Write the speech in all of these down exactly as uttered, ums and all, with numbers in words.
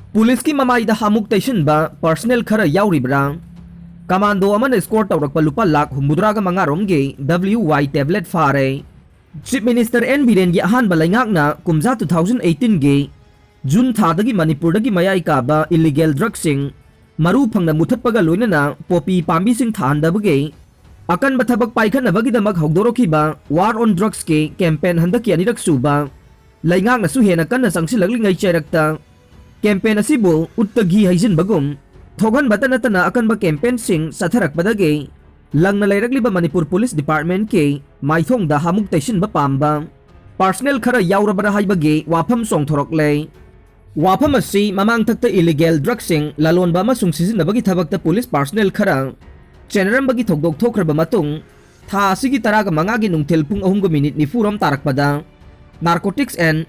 ꯄꯨꯂꯤꯁꯀꯤ ꯃꯃꯥꯏꯗ ꯍꯥꯃꯨꯛ ꯇꯩꯁꯤꯟꯕ ꯄꯔꯁꯅꯦꯜ ꯈꯔ ꯌꯥꯎꯔꯤꯕ꯭ꯔꯥ? ꯀꯃꯥꯟꯗꯣ ꯑꯃꯅ ꯁ꯭ꯀꯣꯔ ꯇꯧꯔꯛꯄ ꯂꯨꯄꯥ ꯂꯥꯈ ꯍꯨꯝꯐꯨꯇꯔꯥꯒ ꯃꯉꯥ ꯔꯣꯝꯒꯤ ꯗꯕ꯭ꯂꯤꯌꯨ ꯋꯥꯏ ꯇꯦꯕ꯭ꯂꯦꯠ ꯐꯥꯔꯦ꯫ ꯆꯤꯐ ꯃꯤꯅꯤꯁꯇꯔ ꯑꯦꯟ ꯕꯤꯔꯦꯟꯒꯤ ꯑꯍꯥꯟꯕ ꯂꯩꯉꯥꯛꯅ ꯀꯨꯝꯖꯥ ꯇꯨ ꯊꯥꯎꯖꯟ ꯑꯩꯠꯇꯤꯟꯒꯤ ꯖꯨꯟ ꯊꯥꯗꯒꯤ ꯃꯅꯤꯄꯨꯔꯗꯒꯤ ꯃꯌꯥꯏ ꯀꯥꯕ ꯏꯂꯤꯒꯦꯜ ꯗ꯭ꯔꯒꯁꯤꯡ ꯃꯔꯨ ꯐꯪꯅ ꯃꯨꯊꯠꯄꯒ ꯂꯣꯏꯅꯅ ꯄꯣꯄꯤ ꯄꯥꯝꯕꯤꯁꯤꯡ ꯊꯥꯍꯟꯗꯕꯒꯤ ꯑꯀꯟꯕ ꯊꯕꯛ ꯄꯥꯏꯈꯠꯅꯕꯒꯤꯗꯃꯛ ꯍꯧꯗꯣꯔꯛꯈꯤꯕ ꯋꯥꯔ ꯑꯣꯟ ꯗ꯭ꯔꯒꯁꯀꯤ ꯀꯦꯝꯄꯦꯟ ꯍꯟꯗꯛꯀꯤ ꯑꯅꯤꯔꯛ ꯁꯨꯕ ꯂꯩꯉꯥꯛꯅꯁꯨ ꯍꯦꯟꯅ ꯀꯟꯅ ꯆꯪꯁꯤꯜꯂꯛꯂꯤꯉꯩ ꯆꯩꯔꯛꯇ ꯀꯦꯝꯄꯦꯟ ꯑꯁꯤꯕꯨ ꯎꯠꯇ ꯘꯤ ꯍꯩꯖꯤꯟꯕꯒꯨꯝ ꯊꯣꯛꯍꯟꯕꯇ ꯅꯠꯇꯅ ꯑꯀꯟꯕ ꯀꯦꯝꯄꯦꯟꯁꯤꯡ ꯆꯠꯊꯔꯛꯄꯗꯒꯤ ꯂꯪꯅ ꯂꯩꯔꯛꯂꯤꯕ ꯃꯅꯤꯄꯨꯔ ꯄꯨꯂꯤꯁ ꯗꯤꯄꯥꯔꯠꯃꯦꯟꯠꯀꯤ ꯃꯥꯏꯊꯣꯡꯗ ꯍꯥꯃꯨꯛ ꯇꯩꯁꯤꯟꯕ ꯄꯥꯝꯕ ꯄꯥꯔꯁꯅꯦꯜ ꯈꯔ ꯌꯥꯎꯔꯕ꯭ꯔꯥ ꯍꯥꯏꯕꯒꯤ ꯋꯥꯐꯝ ꯆꯣꯡꯊꯣꯔꯛꯂꯦ꯫ ꯋꯥꯐꯝ ꯑꯁꯤ ꯃꯃꯥꯡꯊꯛꯇ ꯏꯂꯤꯒꯦꯜ ꯗ꯭ꯔꯒꯁꯤꯡ ꯂꯂꯣꯟꯕ ꯑꯃꯁꯨꯡ ꯁꯤꯖꯤꯟꯅꯕꯒꯤ ꯊꯕꯛꯇ ꯄꯨꯂꯤꯁ ꯄꯥꯔꯁꯅꯦꯜ ꯈꯔ ꯆꯦꯟꯅꯔꯝꯕꯒꯤ ꯊꯧꯗꯣꯛ ꯊꯣꯛꯈ꯭ꯔꯕ ꯃꯇꯨꯡ, ꯊꯥ ꯑꯁꯤꯒꯤ ꯇꯔꯥꯒ ꯃꯉꯥꯒꯤ ꯅꯨꯡꯊꯤꯜ ꯄꯨꯡ ꯑꯍꯨꯝꯒ ꯃꯤꯅꯤꯠ ꯅꯤꯐꯨ ꯔꯣꯝ ꯇꯥꯔꯛꯄꯗ Narcotics and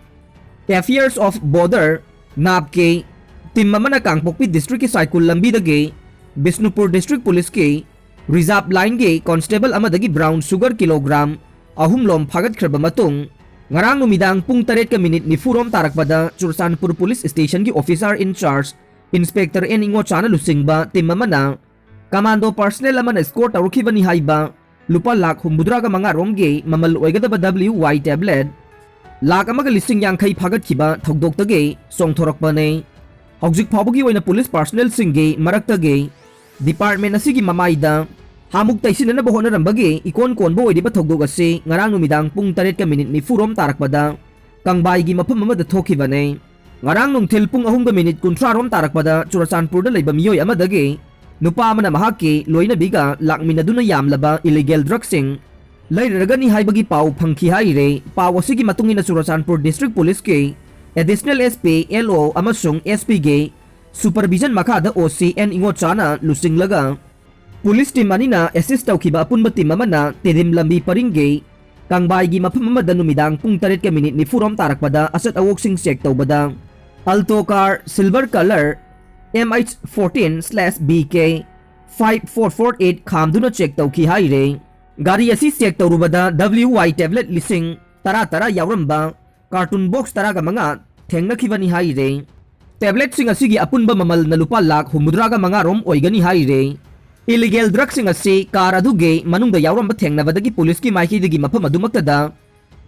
Affairs of Border, ꯅꯥꯞꯀꯤ ꯇꯤꯝ ꯑꯃꯅ ꯀꯥꯡꯄꯣꯛꯄꯤ ꯗꯤꯁꯇ꯭ꯔꯤꯛꯀꯤ ꯁꯥꯏꯀꯨꯜ ꯂꯝꯕꯤꯗꯒꯤ ꯕꯤꯁꯅꯨꯄꯨꯔ ꯗꯤꯁꯇ꯭ꯔꯤꯛ ꯄꯨꯂꯤꯁꯀꯤ ꯔꯤꯖꯥꯔꯚ ꯂꯥꯏꯟꯒꯤ ꯀꯣꯟꯁꯇꯦꯕꯜ ꯑꯃꯗꯒꯤ ꯕ꯭ꯔꯥꯎꯟ ꯁꯨꯒꯔ ꯀꯤꯂꯣꯒ꯭ꯔꯥꯝ ꯑꯍꯨꯝ ꯂꯣꯝ ꯐꯥꯒꯠꯈ꯭ꯔꯕ ꯃꯇꯨꯡ, ꯉꯔꯥꯡ ꯅꯨꯃꯤꯗꯥꯡ ꯄꯨꯡ ꯇꯔꯦꯠꯀ ꯃꯤꯅꯤꯠ ꯅꯤꯐꯨ ꯔꯣꯝ ꯇꯥꯔꯛꯄꯗ ꯆꯨꯔꯆꯥꯟꯄꯨꯔ ꯄꯨꯂꯤꯁ ꯁ꯭ꯇꯦꯁꯟꯒꯤ ꯑꯣꯐꯤꯁꯥꯔ ꯏꯟꯆꯥꯔꯖ ꯏꯟꯁꯄꯦꯛꯇꯔ ꯑꯦꯟ ꯏꯉꯣꯆꯥꯅ ꯂꯨꯆꯤꯡꯕ ꯇꯤꯝ ꯑꯃꯅ ꯀꯃꯥꯟꯗꯣ ꯄꯥꯔꯁꯅꯦꯜ ꯑꯃꯅ ꯁ꯭ꯀꯣꯔ ꯇꯧꯔꯛꯈꯤꯕꯅꯤ ꯍꯥꯏꯕ ꯂꯨꯄꯥ ꯂꯥꯈ ꯍꯨꯝꯐꯨꯇꯔꯥꯒ ꯃꯉꯥ ꯔꯣꯝꯒꯤ ꯃꯃꯜ ꯑꯣꯏꯒꯗꯕ ꯗꯕ꯭ꯂꯤꯌꯨ ꯋꯥꯏ ꯇꯦꯕ꯭ꯂꯦꯠ ꯂꯥꯈ ꯑꯃꯒ ꯂꯤꯁꯤꯡ ꯌꯥꯡꯈꯩ ꯐꯥꯒꯠꯈꯤꯕ ꯊꯧꯗꯣꯛꯇꯒꯤ ꯆꯣꯡꯊꯣꯔꯛꯄꯅꯤ꯫ ꯍꯧꯖꯤꯛ ꯐꯥꯎꯕꯒꯤ ꯑꯣꯏꯅ ꯄꯨꯂꯤꯁ ꯄꯥꯔꯁꯅꯦꯜꯁꯤꯡꯒꯤ ꯃꯔꯛꯇꯒꯤ ꯗꯤꯄꯥꯔꯠꯃꯦꯟ ꯑꯁꯤꯒꯤ ꯃꯃꯥꯏꯗ ꯍꯥꯃꯨꯛ ꯇꯩꯁꯤꯟꯅꯅꯕ ꯍꯣꯠꯅꯔꯝꯕꯒꯤ ꯏꯀꯣꯟ ꯀꯣꯟꯕ ꯑꯣꯏꯔꯤꯕ ꯊꯧꯗꯣꯛ ꯑꯁꯤ ꯉꯔꯥꯡ ꯅꯨꯃꯤꯗꯥꯡ ꯄꯨꯡ ꯇꯔꯦꯠꯀ ꯃꯤꯅꯤꯠ ꯅꯤꯐꯨ ꯔꯣꯝ ꯇꯥꯔꯛꯄꯗ ꯀꯪꯕꯥꯏꯒꯤ ꯃꯐꯝ ꯑꯃꯗ ꯊꯣꯛꯈꯤꯕꯅꯤ꯫ ꯉꯔꯥꯡ ꯅꯨꯡꯊꯤꯜ ꯄꯨꯡ ꯑꯍꯨꯝꯒ ꯃꯤꯅꯤꯠ ꯀꯨꯟꯊ꯭ꯔꯥ ꯔꯣꯝ ꯇꯥꯔꯛꯄꯗ ꯆꯨꯔꯆꯥꯟꯄꯨꯔꯗ ꯂꯩꯕ ꯃꯤꯑꯣꯏ ꯑꯃꯗꯒꯤ ꯅꯨꯄꯥ ꯑꯃꯅ ꯃꯍꯥꯛꯀꯤ ꯂꯣꯏꯅꯕꯤꯒ ꯂꯥꯛꯃꯤꯟꯅꯗꯨꯅ ꯌꯥꯝꯂꯕ ꯏꯂꯤꯒꯦꯜ ꯗ꯭ꯔꯒꯁꯤꯡ ꯂꯩꯔꯔꯒꯅꯤ ꯍꯥꯏꯕꯒꯤ ꯄꯥꯎ ꯐꯪꯈꯤ ꯍꯥꯏꯔꯦ꯫ ꯄꯥꯎ ꯑꯁꯤꯒꯤ ꯃꯇꯨꯡ ꯏꯟꯅ ꯆꯨꯔꯆꯥꯟꯄꯨꯔ ꯗꯤꯁꯇ꯭ꯔꯤꯛ ꯄꯨꯂꯤꯁꯀꯤ ꯑꯦꯗꯤꯁꯅꯦꯜ ꯑꯦꯁ ꯄꯤ, ꯑꯦꯜ ꯑꯣ ꯑꯃꯁꯨꯡ ꯑꯦꯁ ꯄꯤꯒꯤ ꯁꯨꯄꯔꯚꯤꯖꯟ ꯃꯈꯥꯗ ꯑꯣ ꯁꯤ ꯑꯦꯟ ꯏꯉꯣꯆꯥꯅ ꯂꯨꯆꯤꯡꯂꯒ ꯄꯨꯂꯤꯁ ꯇꯤꯝ ꯑꯅꯤꯅ ꯑꯦꯁꯤꯁ ꯇꯧꯈꯤꯕ ꯑꯄꯨꯟꯕ ꯇꯤꯝ ꯑꯃꯅ ꯇꯤꯗꯤꯝ ꯂꯝꯕꯤ ꯄꯔꯤꯡꯒꯤ ꯀꯪꯕꯥꯏꯒꯤ ꯃꯐꯝ ꯑꯃꯗ ꯅꯨꯃꯤꯗꯥꯡ ꯄꯨꯡ ꯇꯔꯦꯠꯀ ꯃꯤꯅꯤꯠ ꯅꯤꯐꯨ ꯔꯣꯝ ꯇꯥꯔꯛꯄꯗ ꯑꯁꯠ ꯑꯋꯣꯛꯁꯤꯡ ꯆꯦꯛ ꯇꯧꯕꯗ Alto car silver colour M H fourteen slash B K five four four eight ꯈꯥꯝꯗꯨꯅ ꯆꯦꯛ ꯇꯧꯈꯤ ꯍꯥꯏꯔꯦ꯫ ꯒꯥꯔꯤ ꯑꯁꯤ ꯆꯦꯛ ꯇꯧꯔꯨꯕꯗ ꯗꯕ꯭ꯂꯤꯌꯨ ꯋꯥꯏ ꯇꯦꯕ꯭ꯂꯦꯠ ꯂꯤꯁꯤꯡ ꯇꯔꯥ ꯇꯔꯥ ꯌꯥꯎꯔꯝꯕ ꯀꯥꯔꯇꯨꯟ ꯕꯣꯛꯁ ꯇꯔꯥꯒ ꯃꯉꯥ ꯊꯦꯡꯅꯈꯤꯕꯅꯤ ꯍꯥꯏꯔꯦ꯫ ꯇꯦꯕ꯭ꯂꯦꯠꯁꯤꯡ ꯑꯁꯤꯒꯤ ꯑꯄꯨꯟꯕ ꯃꯃꯜꯅ ꯂꯨꯄꯥ ꯂꯥꯈ ꯍꯨꯝꯐꯨꯇꯔꯥꯒ ꯃꯉꯥ ꯔꯣꯝ ꯑꯣꯏꯒꯅꯤ ꯍꯥꯏꯔꯦ꯫ ꯏꯂꯤꯒꯦꯜ ꯗ꯭ꯔꯒꯁꯤꯡ ꯑꯁꯤ ꯀꯥꯔ ꯑꯗꯨꯒꯤ ꯃꯅꯨꯡꯗ ꯌꯥꯎꯔꯝꯕ ꯊꯦꯡꯅꯕꯗꯒꯤ ꯄꯨꯂꯤꯁꯀꯤ ꯃꯥꯏꯀꯩꯗꯒꯤ ꯃꯐꯝ ꯑꯗꯨꯃꯛꯇꯗ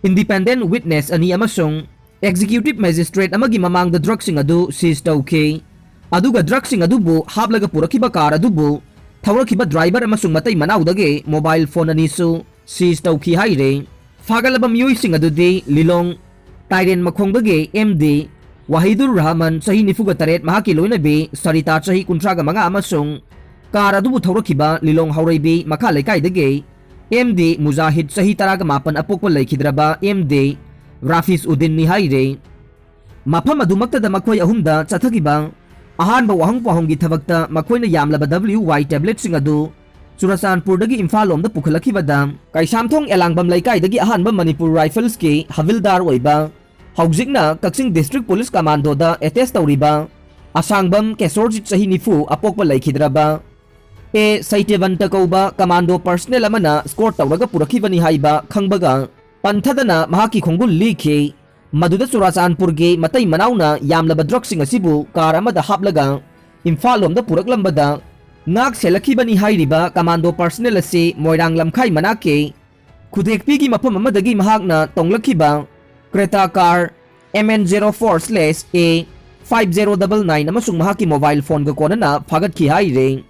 ꯏꯟꯗꯤꯄꯦꯟꯗꯦꯟ ꯋꯤꯠꯅꯦꯁ ꯑꯅꯤ ꯑꯃꯁꯨꯡ ꯑꯦꯛꯖꯤꯀ꯭ꯌꯨꯇꯤꯚ ꯃꯦꯖꯤꯁꯇ꯭ꯔꯦꯠ ꯑꯃꯒꯤ ꯃꯃꯥꯡꯗ ꯗ꯭ꯔꯒꯁꯤꯡ ꯑꯗꯨ ꯁꯤꯖ ꯇꯧꯈꯤ꯫ ꯑꯗꯨꯒ ꯗ꯭ꯔꯒꯁꯤꯡ ꯑꯗꯨꯕꯨ ꯍꯥꯞꯂꯒ ꯄꯨꯔꯛꯈꯤꯕ ꯀꯥꯔ ꯑꯗꯨꯕꯨ ꯊꯧꯔꯛꯈꯤꯕ ꯗ꯭ꯔꯥꯏꯚꯔ ꯑꯃꯁꯨꯡ ꯃꯇꯩ ꯃꯅꯥꯎꯗꯒꯤ ꯃꯣꯕꯥꯏꯜ ꯐꯣꯟ ꯑꯅꯤꯁꯨ ꯁꯤꯖ ꯇꯧꯈꯤ ꯍꯥꯏꯔꯤ꯫ ꯐꯥꯒꯠꯂꯕ ꯃꯤꯑꯣꯏꯁꯤꯡ ꯑꯗꯨꯗꯤ ꯂꯤꯂꯣꯡ ꯇꯥꯏꯔꯦꯟ ꯃꯈꯣꯡꯗꯒꯤ ꯑꯦꯝ ꯗꯤ ꯋꯥꯍꯤꯗꯨꯔ ꯔꯍꯃꯟ, ꯆꯍꯤ ꯅꯤꯐꯨꯒ ꯇꯔꯦꯠ, ꯃꯍꯥꯛꯀꯤ ꯂꯣꯏꯅꯕꯤ ꯁꯔꯤꯇꯥ, ꯆꯍꯤ ꯀꯨꯟꯊ꯭ꯔꯥꯒ ꯃꯉꯥ, ꯑꯃꯁꯨꯡ ꯀꯥꯔ ꯑꯗꯨꯕꯨ ꯊꯧꯔꯛꯈꯤꯕ ꯂꯤꯂꯣꯡ ꯍꯥꯎꯔꯩꯕꯤ ꯃꯈꯥ ꯂꯩꯀꯥꯏꯗꯒꯤ ꯑꯦꯝ ꯗꯤ ꯃꯨꯖꯥꯍꯤꯗ, ꯆꯍꯤ ꯇꯔꯥꯒ ꯃꯥꯄꯟ, ꯑꯄꯣꯛꯄ ꯂꯩꯈꯤꯗ꯭ꯔꯕ ꯑꯦꯝ ꯗꯤ ꯔꯥꯐꯤꯖ ꯎꯗꯤꯟꯅꯤ ꯍꯥꯏꯔꯦ꯫ ꯃꯐꯝ ꯑꯗꯨꯃꯛꯇꯗ ꯃꯈꯣꯏ ꯑꯍꯨꯝꯗ ꯆꯠꯊꯈꯤꯕ ꯑꯍꯥꯟꯕ ꯋꯥꯍꯪ ꯄꯥꯎꯍꯪꯒꯤ ꯊꯕꯛꯇ ꯃꯈꯣꯏꯅ ꯌꯥꯝꯂꯕ ꯗꯕ꯭ꯂꯤꯎ ꯋꯥꯏ ꯇꯦꯕ꯭ꯂꯦꯠꯁꯤꯡ ꯑꯗꯨ ꯆꯨꯔꯆꯥꯟꯄꯨꯔꯗꯒꯤ ꯏꯝꯐꯥꯜ ꯂꯣꯝꯗ ꯄꯨꯈꯠꯂꯛꯈꯤꯕꯗ, ꯀꯩꯁꯥꯝꯊꯣꯡ ꯑꯦꯂꯥꯡꯕꯝ ꯂꯩꯀꯥꯏꯗꯒꯤ ꯑꯍꯥꯟꯕ ꯃꯅꯤꯄꯨꯔ ꯔꯥꯏꯐꯜꯁꯀꯤ ꯍꯕꯤꯜꯗꯥꯔ ꯑꯣꯏꯕ, ꯍꯧꯖꯤꯛꯅ ꯀꯛꯆꯤꯡ ꯗꯤꯁꯇ꯭ꯔꯤꯛ ꯄꯨꯂꯤꯁ ꯀꯃꯥꯟꯗꯣꯗ ꯑꯦꯇꯦꯁ ꯇꯧꯔꯤꯕ ꯑꯁꯥꯡꯕꯝ ꯀꯦꯁꯣꯔꯖꯤꯠ, ꯆꯍꯤ ꯅꯤꯐꯨ, ꯑꯄꯣꯛꯄ ꯂꯩꯈꯤꯗ꯭ꯔꯕ ꯑꯦ ꯁꯩꯇ꯭ꯌꯕꯟꯇ ꯀꯧꯕ ꯀꯃꯥꯟꯗꯣ ꯄꯔꯁꯅꯦꯜ ꯑꯃꯅ ꯁ꯭ꯀꯣꯔꯠ ꯇꯧꯔꯒ ꯄꯨꯔꯛꯈꯤꯕꯅꯤ ꯍꯥꯏꯕ ꯈꯪꯕꯒ, ꯄꯟꯊꯗꯅ ꯃꯍꯥꯛꯀꯤ ꯈꯣꯡꯒꯨꯜ ꯂꯤꯈꯤ꯫ ꯃꯗꯨꯗ ꯆꯨꯔꯥꯆꯥꯟꯄꯨꯔꯒꯤ ꯃꯇꯩ ꯃꯅꯥꯎꯅ ꯌꯥꯝꯂꯕ ꯗ꯭ꯔꯒꯁꯤꯡ ꯑꯁꯤꯕꯨ ꯀꯥꯔ ꯑꯃꯗ ꯍꯥꯞꯂꯒ ꯏꯝꯐꯥꯜ ꯂꯣꯝꯗ ꯄꯨꯔꯛꯂꯝꯕꯗ, ꯉꯥꯛ ꯁꯦꯜꯂꯛꯈꯤꯕꯅꯤ ꯍꯥꯏꯔꯤꯕ ꯀꯃꯥꯟꯗꯣ ꯄꯔꯁꯅꯦꯜ ꯑꯁꯤ ꯃꯣꯏꯔꯥꯡ ꯂꯝꯈꯥꯏ ꯃꯅꯥꯛꯀꯤ ꯈꯨꯗꯦꯛꯄꯤꯒꯤ ꯃꯐꯝ ꯑꯃꯗꯒꯤ ꯃꯍꯥꯛꯅ ꯇꯣꯡꯂꯛꯈꯤꯕ Creta car M N zero four slash A five zero double nine ꯑꯃꯁꯨꯡ ꯃꯍꯥꯛꯀꯤ ꯃꯣꯕꯥꯏꯜ ꯐꯣꯟꯒ ꯀꯣꯟꯅꯅ ꯐꯥꯒꯠꯈꯤ ꯍꯥꯏꯔꯤ꯫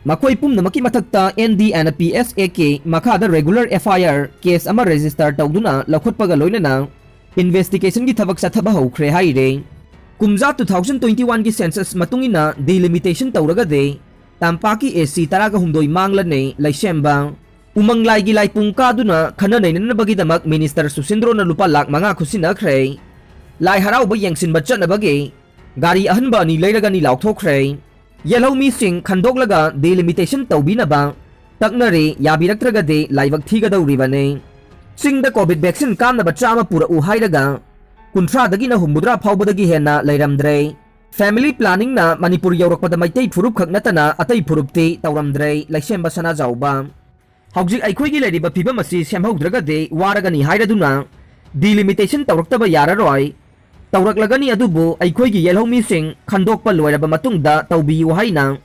ꯃꯈꯣꯏ ꯄꯨꯝꯅꯃꯛꯀꯤ ꯃꯊꯛꯇ N D N P S A K ꯃꯈꯥꯗ ꯔꯦꯒꯨꯂꯔ ꯑꯦꯐ ꯑꯥꯏ ꯑꯥꯔ ꯀꯦꯁ ꯑꯃ ꯔꯦꯖꯤꯁꯇꯔ ꯇꯧꯗꯨꯅ ꯂꯧꯈꯠꯄꯒ ꯂꯣꯏꯅꯅ ꯏꯟꯚꯦꯁꯇꯤꯒꯦꯁꯟꯒꯤ ꯊꯕꯛ ꯆꯠꯊꯕ ꯍꯧꯈ꯭ꯔꯦ ꯍꯥꯏꯔꯦ꯫ ꯀꯨꯝꯖꯥ ꯇꯨ ꯊꯥꯎꯖꯟ ꯇ꯭ꯋꯦꯟꯇꯤ ꯋꯥꯟꯒꯤ ꯁꯦꯟꯁꯁ ꯃꯇꯨꯡ ꯏꯟꯅ ꯗꯤꯂꯤꯃꯤꯇꯦꯁꯟ ꯇꯧꯔꯒꯗꯤ ꯇꯝꯄꯥꯛꯀꯤ ꯑꯦ ꯁꯤ ꯇꯔꯥꯒ ꯍꯨꯝꯗꯣꯏ ꯃꯥꯡꯂꯅꯤ꯫ ꯂꯩꯁꯦꯝꯕ ꯎꯃꯪ ꯂꯥꯏꯒꯤ ꯂꯥꯏꯄꯨꯡ ꯀꯥꯗꯨꯅ ꯈꯟꯅ ꯅꯩꯅꯅꯕꯒꯤꯗꯃꯛ ꯃꯤꯅꯤꯁꯇꯔ ꯁꯨꯁꯤꯟꯗ꯭ꯔꯣꯅ ꯂꯨꯄꯥ ꯂꯥꯈ ꯃꯉꯥ ꯈꯨꯠꯁꯤꯟꯅꯈ꯭ꯔꯦ꯫ ꯂꯥꯏ ꯍꯔꯥꯎꯕ ꯌꯦꯡꯁꯤꯟꯕ ꯆꯠꯅꯕꯒꯤ ꯒꯥꯔꯤ ꯑꯍꯟꯕ ꯑꯅꯤ ꯂꯩꯔꯒꯅꯤ ꯂꯥꯎꯊꯣꯛꯈ꯭ꯔꯦ꯫ ꯌꯦꯜꯍꯧꯃꯤꯁꯤꯡ ꯈꯟꯗꯣꯛꯂꯒ ꯗꯤꯂꯤꯃꯤꯇꯦꯁꯟ ꯇꯧꯕꯤꯅꯕ ꯇꯛꯅꯔꯦ, ꯌꯥꯕꯤꯔꯛꯇ꯭ꯔꯒꯗꯤ ꯂꯥꯏꯕꯛ ꯊꯤꯒꯗꯧꯔꯤꯕꯅꯤ꯫ ꯆꯤꯡꯗ ꯀꯣꯚꯤꯗ ꯚꯦꯛꯁꯤꯟ ꯀꯥꯞꯅꯕ ꯆꯥꯝꯃ ꯄꯨꯔꯛꯎ ꯍꯥꯏꯔꯒ ꯀꯨꯟꯊ꯭ꯔꯥꯗꯒꯤꯅ ꯍꯨꯝꯐꯨꯇꯔꯥ ꯐꯥꯎꯕꯗꯒꯤ ꯍꯦꯟꯅ ꯂꯩꯔꯝꯗ꯭ꯔꯦ꯫ ꯐꯦꯃꯤꯂꯤ ꯄ꯭ꯂꯥꯅꯤꯡꯅ ꯃꯅꯤꯄꯨꯔ ꯌꯧꯔꯛꯄꯗ ꯃꯩꯇꯩ ꯐꯨꯔꯨꯞ ꯈꯛ ꯅꯠꯇꯅ ꯑꯇꯩ ꯐꯨꯔꯨꯞꯇꯤ ꯇꯧꯔꯝꯗ꯭ꯔꯦ꯫ ꯂꯩꯁꯦꯝꯕ ꯁꯅꯥꯖꯥꯎꯕ꯫ ꯍꯧꯖꯤꯛ ꯑꯩꯈꯣꯏꯒꯤ ꯂꯩꯔꯤꯕ ꯐꯤꯕꯝ ꯑꯁꯤ ꯁꯦꯝꯍꯧꯗ꯭ꯔꯒꯗꯤ ꯋꯥꯔꯒꯅꯤ ꯍꯥꯏꯔꯗꯨꯅ ꯗꯤꯂꯤꯃꯤꯇꯦꯁꯟ ꯇꯧꯔꯛꯇꯕ ꯌꯥꯔꯔꯣꯏ꯫ ꯇꯧꯔꯛꯂꯒꯅꯤ, ꯑꯗꯨꯕꯨ ꯑꯩꯈꯣꯏꯒꯤ ꯌꯦꯜꯍꯧꯃꯤꯁꯤꯡ ꯈꯟꯗꯣꯛꯄ ꯂꯣꯏꯔꯕ ꯃꯇꯨꯡꯗ ꯇꯧꯕꯤꯌꯨ ꯍꯥꯏꯅ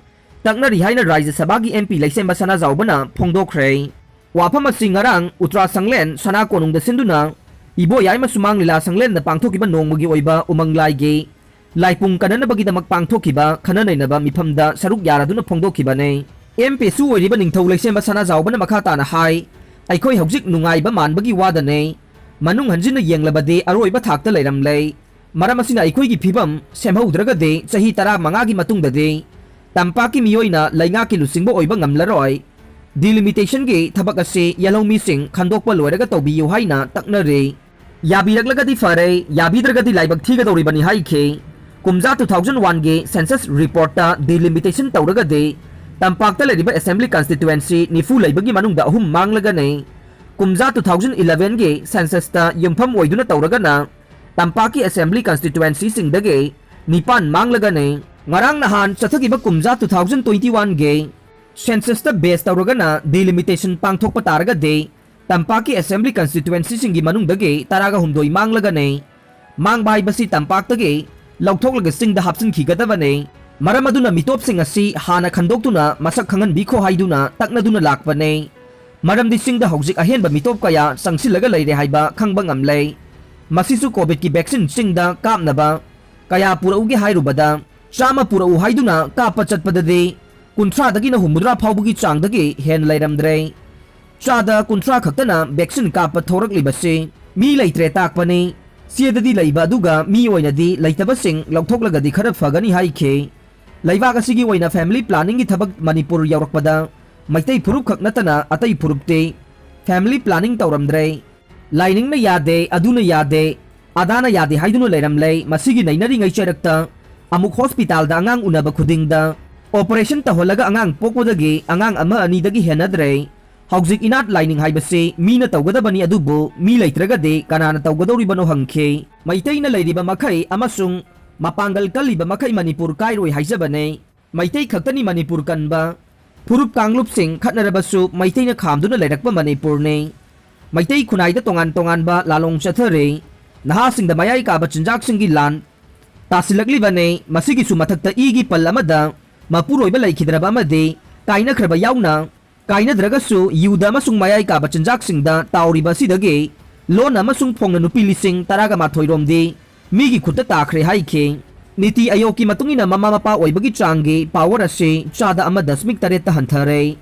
ꯇꯛꯅꯔꯤ ꯍꯥꯏꯅ ꯔꯥꯖ꯭ꯌ ꯁꯚꯥꯒꯤ M P ꯂꯩꯁꯦꯝꯕ ꯁꯅꯥꯖꯥꯎꯕꯅ ꯐꯣꯡꯗꯣꯛꯈ꯭ꯔꯦ꯫ ꯋꯥꯐꯝ ꯑꯁꯤ ꯉꯔꯥꯡ ꯎꯇ꯭ꯔꯥ ꯁꯪꯂꯦꯟ ꯁꯅꯥ ꯀꯣꯅꯨꯡꯗ ꯁꯤꯟꯗꯨꯅ ꯏꯕꯣꯌꯥꯏꯃ ꯁꯨꯃꯥꯡ ꯂꯤꯂꯥ ꯁꯪꯂꯦꯟꯗ ꯄꯥꯡꯊꯣꯛꯈꯤꯕ ꯅꯣꯡꯃꯒꯤ ꯑꯣꯏꯕ ꯎꯃꯪ ꯂꯥꯏꯒꯤ ꯂꯥꯏꯄꯨꯡ ꯀꯟꯅꯅꯕꯒꯤꯗꯃꯛ ꯄꯥꯡꯊꯣꯛꯈꯤꯕ ꯈꯟꯅ ꯅꯩꯅꯕ ꯃꯤꯐꯝꯗ ꯁꯔꯨꯛ ꯌꯥꯔꯗꯨꯅ ꯐꯣꯡꯗꯣꯛꯈꯤꯕꯅꯤ꯫ M P ꯁꯨ ꯑꯣꯏꯔꯤꯕ ꯅꯤꯡꯊꯧ ꯂꯩꯁꯦꯝꯕ ꯁꯅꯥꯖꯥꯎꯕꯅ ꯃꯈꯥ ꯇꯥꯅ ꯍꯥꯏ, ꯑꯩꯈꯣꯏ ꯍꯧꯖꯤꯛ ꯅꯨꯡꯉꯥꯏꯕ ꯃꯥꯟꯕꯒꯤ ꯋꯥꯗꯅꯦ꯫ ꯃꯅꯨꯡ ꯍꯟꯖꯤꯟꯅ ꯌꯦꯡꯂꯕꯗꯤ ꯑꯔꯣꯏꯕ ꯊꯥꯛꯇ ꯂꯩꯔꯝꯂꯦ꯫ ꯃꯔꯝ ꯑꯁꯤꯅ ꯑꯩꯈꯣꯏꯒꯤ ꯐꯤꯕꯝ ꯁꯦꯝꯍꯧꯗ꯭ꯔꯒꯗꯤ ꯆꯍꯤ ꯇꯔꯥꯃꯉꯥꯒꯤ ꯃꯇꯨꯡꯗꯗꯤ ꯇꯝꯄꯥꯛꯀꯤ ꯃꯤꯑꯣꯏꯅ ꯂꯩꯉꯥꯛꯀꯤ ꯂꯨꯆꯤꯡꯕ ꯑꯣꯏꯕ ꯉꯝꯂꯔꯣꯏ꯫ Delimitationꯒꯤ ꯊꯕꯛ ꯑꯁꯤ ꯌꯦꯜꯍꯧꯃꯤꯁꯤꯡ ꯈꯟꯗꯣꯛꯄ ꯂꯣꯏꯔꯒ ꯇꯧꯕꯤꯌꯨ ꯍꯥꯏꯅ ꯇꯛꯅꯔꯤ꯫ ꯌꯥꯕꯤꯔꯛꯂꯒꯗꯤ ꯐꯔꯦ, ꯌꯥꯕꯤꯗ꯭ꯔꯒꯗꯤ ꯂꯥꯏꯕꯛ ꯊꯤꯒꯗꯧꯔꯤꯕꯅꯤ ꯍꯥꯏꯈꯤ꯫ ꯀꯨꯝꯖꯥ two thousand oneꯒꯤ census reportꯇ delimitation ꯇꯧꯔꯒꯗꯤ ꯇꯝꯄꯥꯛꯇ ꯂꯩꯔꯤꯕ assembly constituency ꯅꯤꯐꯨ ꯂꯩꯕꯒꯤ ꯃꯅꯨꯡꯗ ꯑꯍꯨꯝ ꯃꯥꯡꯂꯒꯅꯤ꯫ ꯀꯨꯝꯖꯥ two thousand elevenꯒꯤ censusꯇ ꯌꯨꯝꯐꯝ ꯑꯣꯏꯗꯨꯅ ꯇꯧꯔꯒꯅ ꯇꯝꯄꯥꯛꯀꯤ assembly constituencyꯁꯤꯡꯗꯒꯤ ꯅꯤꯄꯥꯟ ꯃꯥꯡꯂꯒꯅꯤ꯫ ꯉꯔꯥꯡ ꯅꯍꯥꯟ ꯆꯠꯊꯈꯤꯕ ꯀꯨꯝꯖꯥ two thousand twenty oneꯒꯤ censusꯇ base ꯇꯧꯔꯒꯅ delimitation ꯄꯥꯡꯊꯣꯛꯄ ꯇꯥꯔꯒꯗꯤ ꯇꯝꯄꯥꯛꯀꯤ assembly constituencyꯁꯤꯡꯒꯤ ꯃꯅꯨꯡꯗꯒꯤ ꯇꯔꯥꯒ ꯍꯨꯝꯗꯣꯏ ꯃꯥꯡꯂꯒꯅꯤ꯫ ꯃꯥꯡꯕ ꯍꯥꯏꯕꯁꯤ ꯇꯝꯄꯥꯛꯇꯒꯤ ꯂꯧꯊꯣꯛꯂꯒ ꯆꯤꯡꯗ ꯍꯥꯞꯆꯤꯟꯈꯤꯒꯗꯕꯅꯤ꯫ ꯃꯔꯝ ꯑꯗꯨꯅ ꯃꯤꯇꯣꯞꯁꯤꯡ ꯑꯁꯤ ꯍꯥꯟꯅ ꯈꯟꯗꯣꯛꯇꯨꯅ ꯃꯁꯛ ꯈꯪꯍꯟꯕꯤꯈꯣ ꯍꯥꯏꯗꯨꯅ ꯇꯛꯅꯗꯨꯅ ꯂꯥꯛꯄꯅꯤ꯫ ꯃꯔꯝꯗꯤ ꯆꯤꯡꯗ ꯍꯧꯖꯤꯛ ꯑꯍꯦꯟꯕ ꯃꯤꯇꯣꯞ ꯀꯌꯥ ꯆꯪꯁꯤꯜꯂꯒ ꯂꯩꯔꯦ ꯍꯥꯏꯕ ꯈꯪꯕ ꯉꯝꯂꯦ꯫ ꯃꯁꯤꯁꯨ COVIDꯀꯤ vaccine ꯆꯤꯡꯗ ꯀꯥꯞꯅꯕ ꯀꯌꯥ ꯄꯨꯔꯛꯎꯒꯦ ꯍꯥꯏꯔꯨꯕꯗ, ꯆꯥꯝꯃ ꯄꯨꯔꯛꯎ ꯍꯥꯏꯗꯨꯅ ꯀꯥꯞꯄ ꯆꯠꯄꯗꯗꯤ ꯀꯨꯟꯊ꯭ꯔꯥꯗꯒꯤꯅ ꯍꯨꯝꯐꯨꯇꯔꯥ ꯐꯥꯎꯕꯒꯤ ꯆꯥꯡꯗꯒꯤ ꯍꯦꯟꯅ ꯂꯩꯔꯝꯗ꯭ꯔꯦ꯫ ꯆꯥꯗ ꯀꯨꯟꯊ꯭ꯔꯥ ꯈꯛꯇꯅ vaccine ꯀꯥꯞꯄ ꯊꯣꯔꯛꯂꯤꯕꯁꯤ ꯃꯤ ꯂꯩꯇ꯭ꯔꯦ ꯇꯥꯛꯄꯅꯤ꯫ ꯆꯦꯗꯗꯤ ꯂꯩꯕ ꯑꯗꯨꯒ ꯃꯤ ꯑꯣꯏꯅꯗꯤ ꯂꯩꯇꯕꯁꯤꯡ ꯂꯧꯊꯣꯛꯂꯒꯗꯤ ꯈꯔ ꯐꯒꯅꯤ ꯍꯥꯏꯈꯤ꯫ ꯂꯩꯕꯥꯛ ꯑꯁꯤꯒꯤ ꯑꯣꯏꯅ family planningꯒꯤ ꯊꯕꯛ ꯃꯅꯤꯄꯨꯔ ꯌꯧꯔꯛꯄꯗ ꯃꯩꯇꯩ ꯐꯨꯔꯨꯞ ꯈꯛ ꯅꯠꯇꯅ ꯑꯇꯩ ꯐꯨꯔꯨꯞꯇꯤ family planning ꯇꯧꯔꯝꯗ꯭ꯔꯦ꯫ ꯂꯥꯏꯅꯤꯡꯅ ꯌꯥꯗꯦ, ꯑꯗꯨꯅ ꯌꯥꯗꯦ, ꯑꯗꯥꯅ ꯌꯥꯗꯦ ꯍꯥꯏꯗꯨꯅ ꯂꯩꯔꯝꯂꯦ꯫ ꯃꯁꯤꯒꯤ ꯅꯩꯅꯔꯤꯉꯩ ꯆꯩꯔꯛꯇ ꯑꯃꯨꯛ hospitalꯗ ꯑꯉꯥꯡ ꯎꯅꯕ ꯈꯨꯗꯤꯡꯗ operation ꯇꯧꯍꯜꯂꯒ ꯑꯉꯥꯡ ꯄꯣꯛꯄꯗꯒꯤ ꯑꯉꯥꯡ ꯑꯃ ꯑꯅꯤꯗꯒꯤ ꯍꯦꯟꯅꯗ꯭ꯔꯦ꯫ ꯍꯧꯖꯤꯛ ꯏꯅꯥꯠ ꯂꯥꯏꯅꯤꯡ ꯍꯥꯏꯕꯁꯤ ꯃꯤꯅ ꯇꯧꯒꯗꯕꯅꯤ, ꯑꯗꯨꯕꯨ ꯃꯤ ꯂꯩꯇ꯭ꯔꯒꯗꯤ ꯀꯅꯥꯅ ꯇꯧꯒꯗꯧꯔꯤꯕꯅꯣ ꯍꯪꯈꯤ꯫ ꯃꯩꯇꯩꯅ ꯂꯩꯔꯤꯕ ꯃꯈꯩ ꯑꯃꯁꯨꯡ ꯃꯄꯥꯡꯒꯜ ꯀꯜꯂꯤꯕ ꯃꯈꯩ ꯃꯅꯤꯄꯨꯔ ꯀꯥꯏꯔꯣꯏ ꯍꯥꯏꯖꯕꯅꯦ꯫ ꯃꯩꯇꯩ ꯈꯛꯇꯅꯤ ꯃꯅꯤꯄꯨꯔ ꯀꯟꯕ꯫ ꯐꯨꯔꯨꯞ ꯀꯥꯡꯂꯨꯞꯁꯤꯡ ꯈꯠꯅꯔꯕꯁꯨ ꯃꯩꯇꯩꯅ ꯈꯥꯝꯗꯨꯅ ꯂꯩꯔꯛꯄ ꯃꯅꯤꯄꯨꯔꯅꯤ꯫ ꯃꯩꯇꯩ ꯈꯨꯟꯅꯥꯏꯗ ꯇꯣꯉꯥꯟ ꯇꯣꯉꯥꯟꯕ ꯂꯥꯂꯣꯡ ꯆꯠꯊꯔꯤ꯫ ꯅꯍꯥꯁꯤꯡꯗ ꯃꯌꯥꯏ ꯀꯥꯕ ꯆꯤꯟꯖꯥꯛꯁꯤꯡꯒꯤ ꯂꯥꯟ ꯇꯥꯁꯤꯜꯂꯛꯂꯤꯕꯅꯤ꯫ ꯃꯁꯤꯒꯤꯁꯨ ꯃꯊꯛꯇ ꯏꯒꯤ ꯄꯜ ꯑꯃꯗ ꯃꯄꯨꯔꯣꯏꯕ ꯂꯩꯈꯤꯗ꯭ꯔꯕ ꯑꯃꯗꯤ ꯀꯥꯏꯅꯈ꯭ꯔꯕ ꯌꯥꯎꯅ, ꯀꯥꯏꯅꯗ꯭ꯔꯒꯁꯨ ꯌꯨꯗ ꯑꯃꯁꯨꯡ ꯃꯌꯥꯏ ꯀꯥꯕ ꯆꯤꯟꯖꯥꯛꯁꯤꯡꯗ ꯇꯥꯎꯔꯤꯕ ꯑꯁꯤꯗꯒꯤ ꯂꯣꯟꯅ ꯑꯃꯁꯨꯡ ꯐꯣꯡꯅ ꯅꯨꯄꯤ ꯂꯤꯁꯤꯡ ꯇꯔꯥꯒ ꯃꯥꯊꯣꯏ ꯔꯣꯝꯗꯤ ꯃꯤꯒꯤ ꯈꯨꯠꯇ ꯇꯥꯈ꯭ꯔꯦ ꯍꯥꯏꯈꯤ꯫ ꯅꯤꯇꯤ ꯑꯌꯣꯒꯀꯤ ꯃꯇꯨꯡ ꯏꯟꯅ, ꯃꯃꯥ ꯃꯄꯥ ꯑꯣꯏꯕꯒꯤ ꯆꯥꯡꯒꯤ ꯄꯥꯋꯔ ꯑꯁꯤ ꯆꯥꯗ ꯑꯃ ꯗꯁꯃꯤꯛ ꯇꯔꯦꯠꯇ ꯍꯟꯊꯔꯦ꯫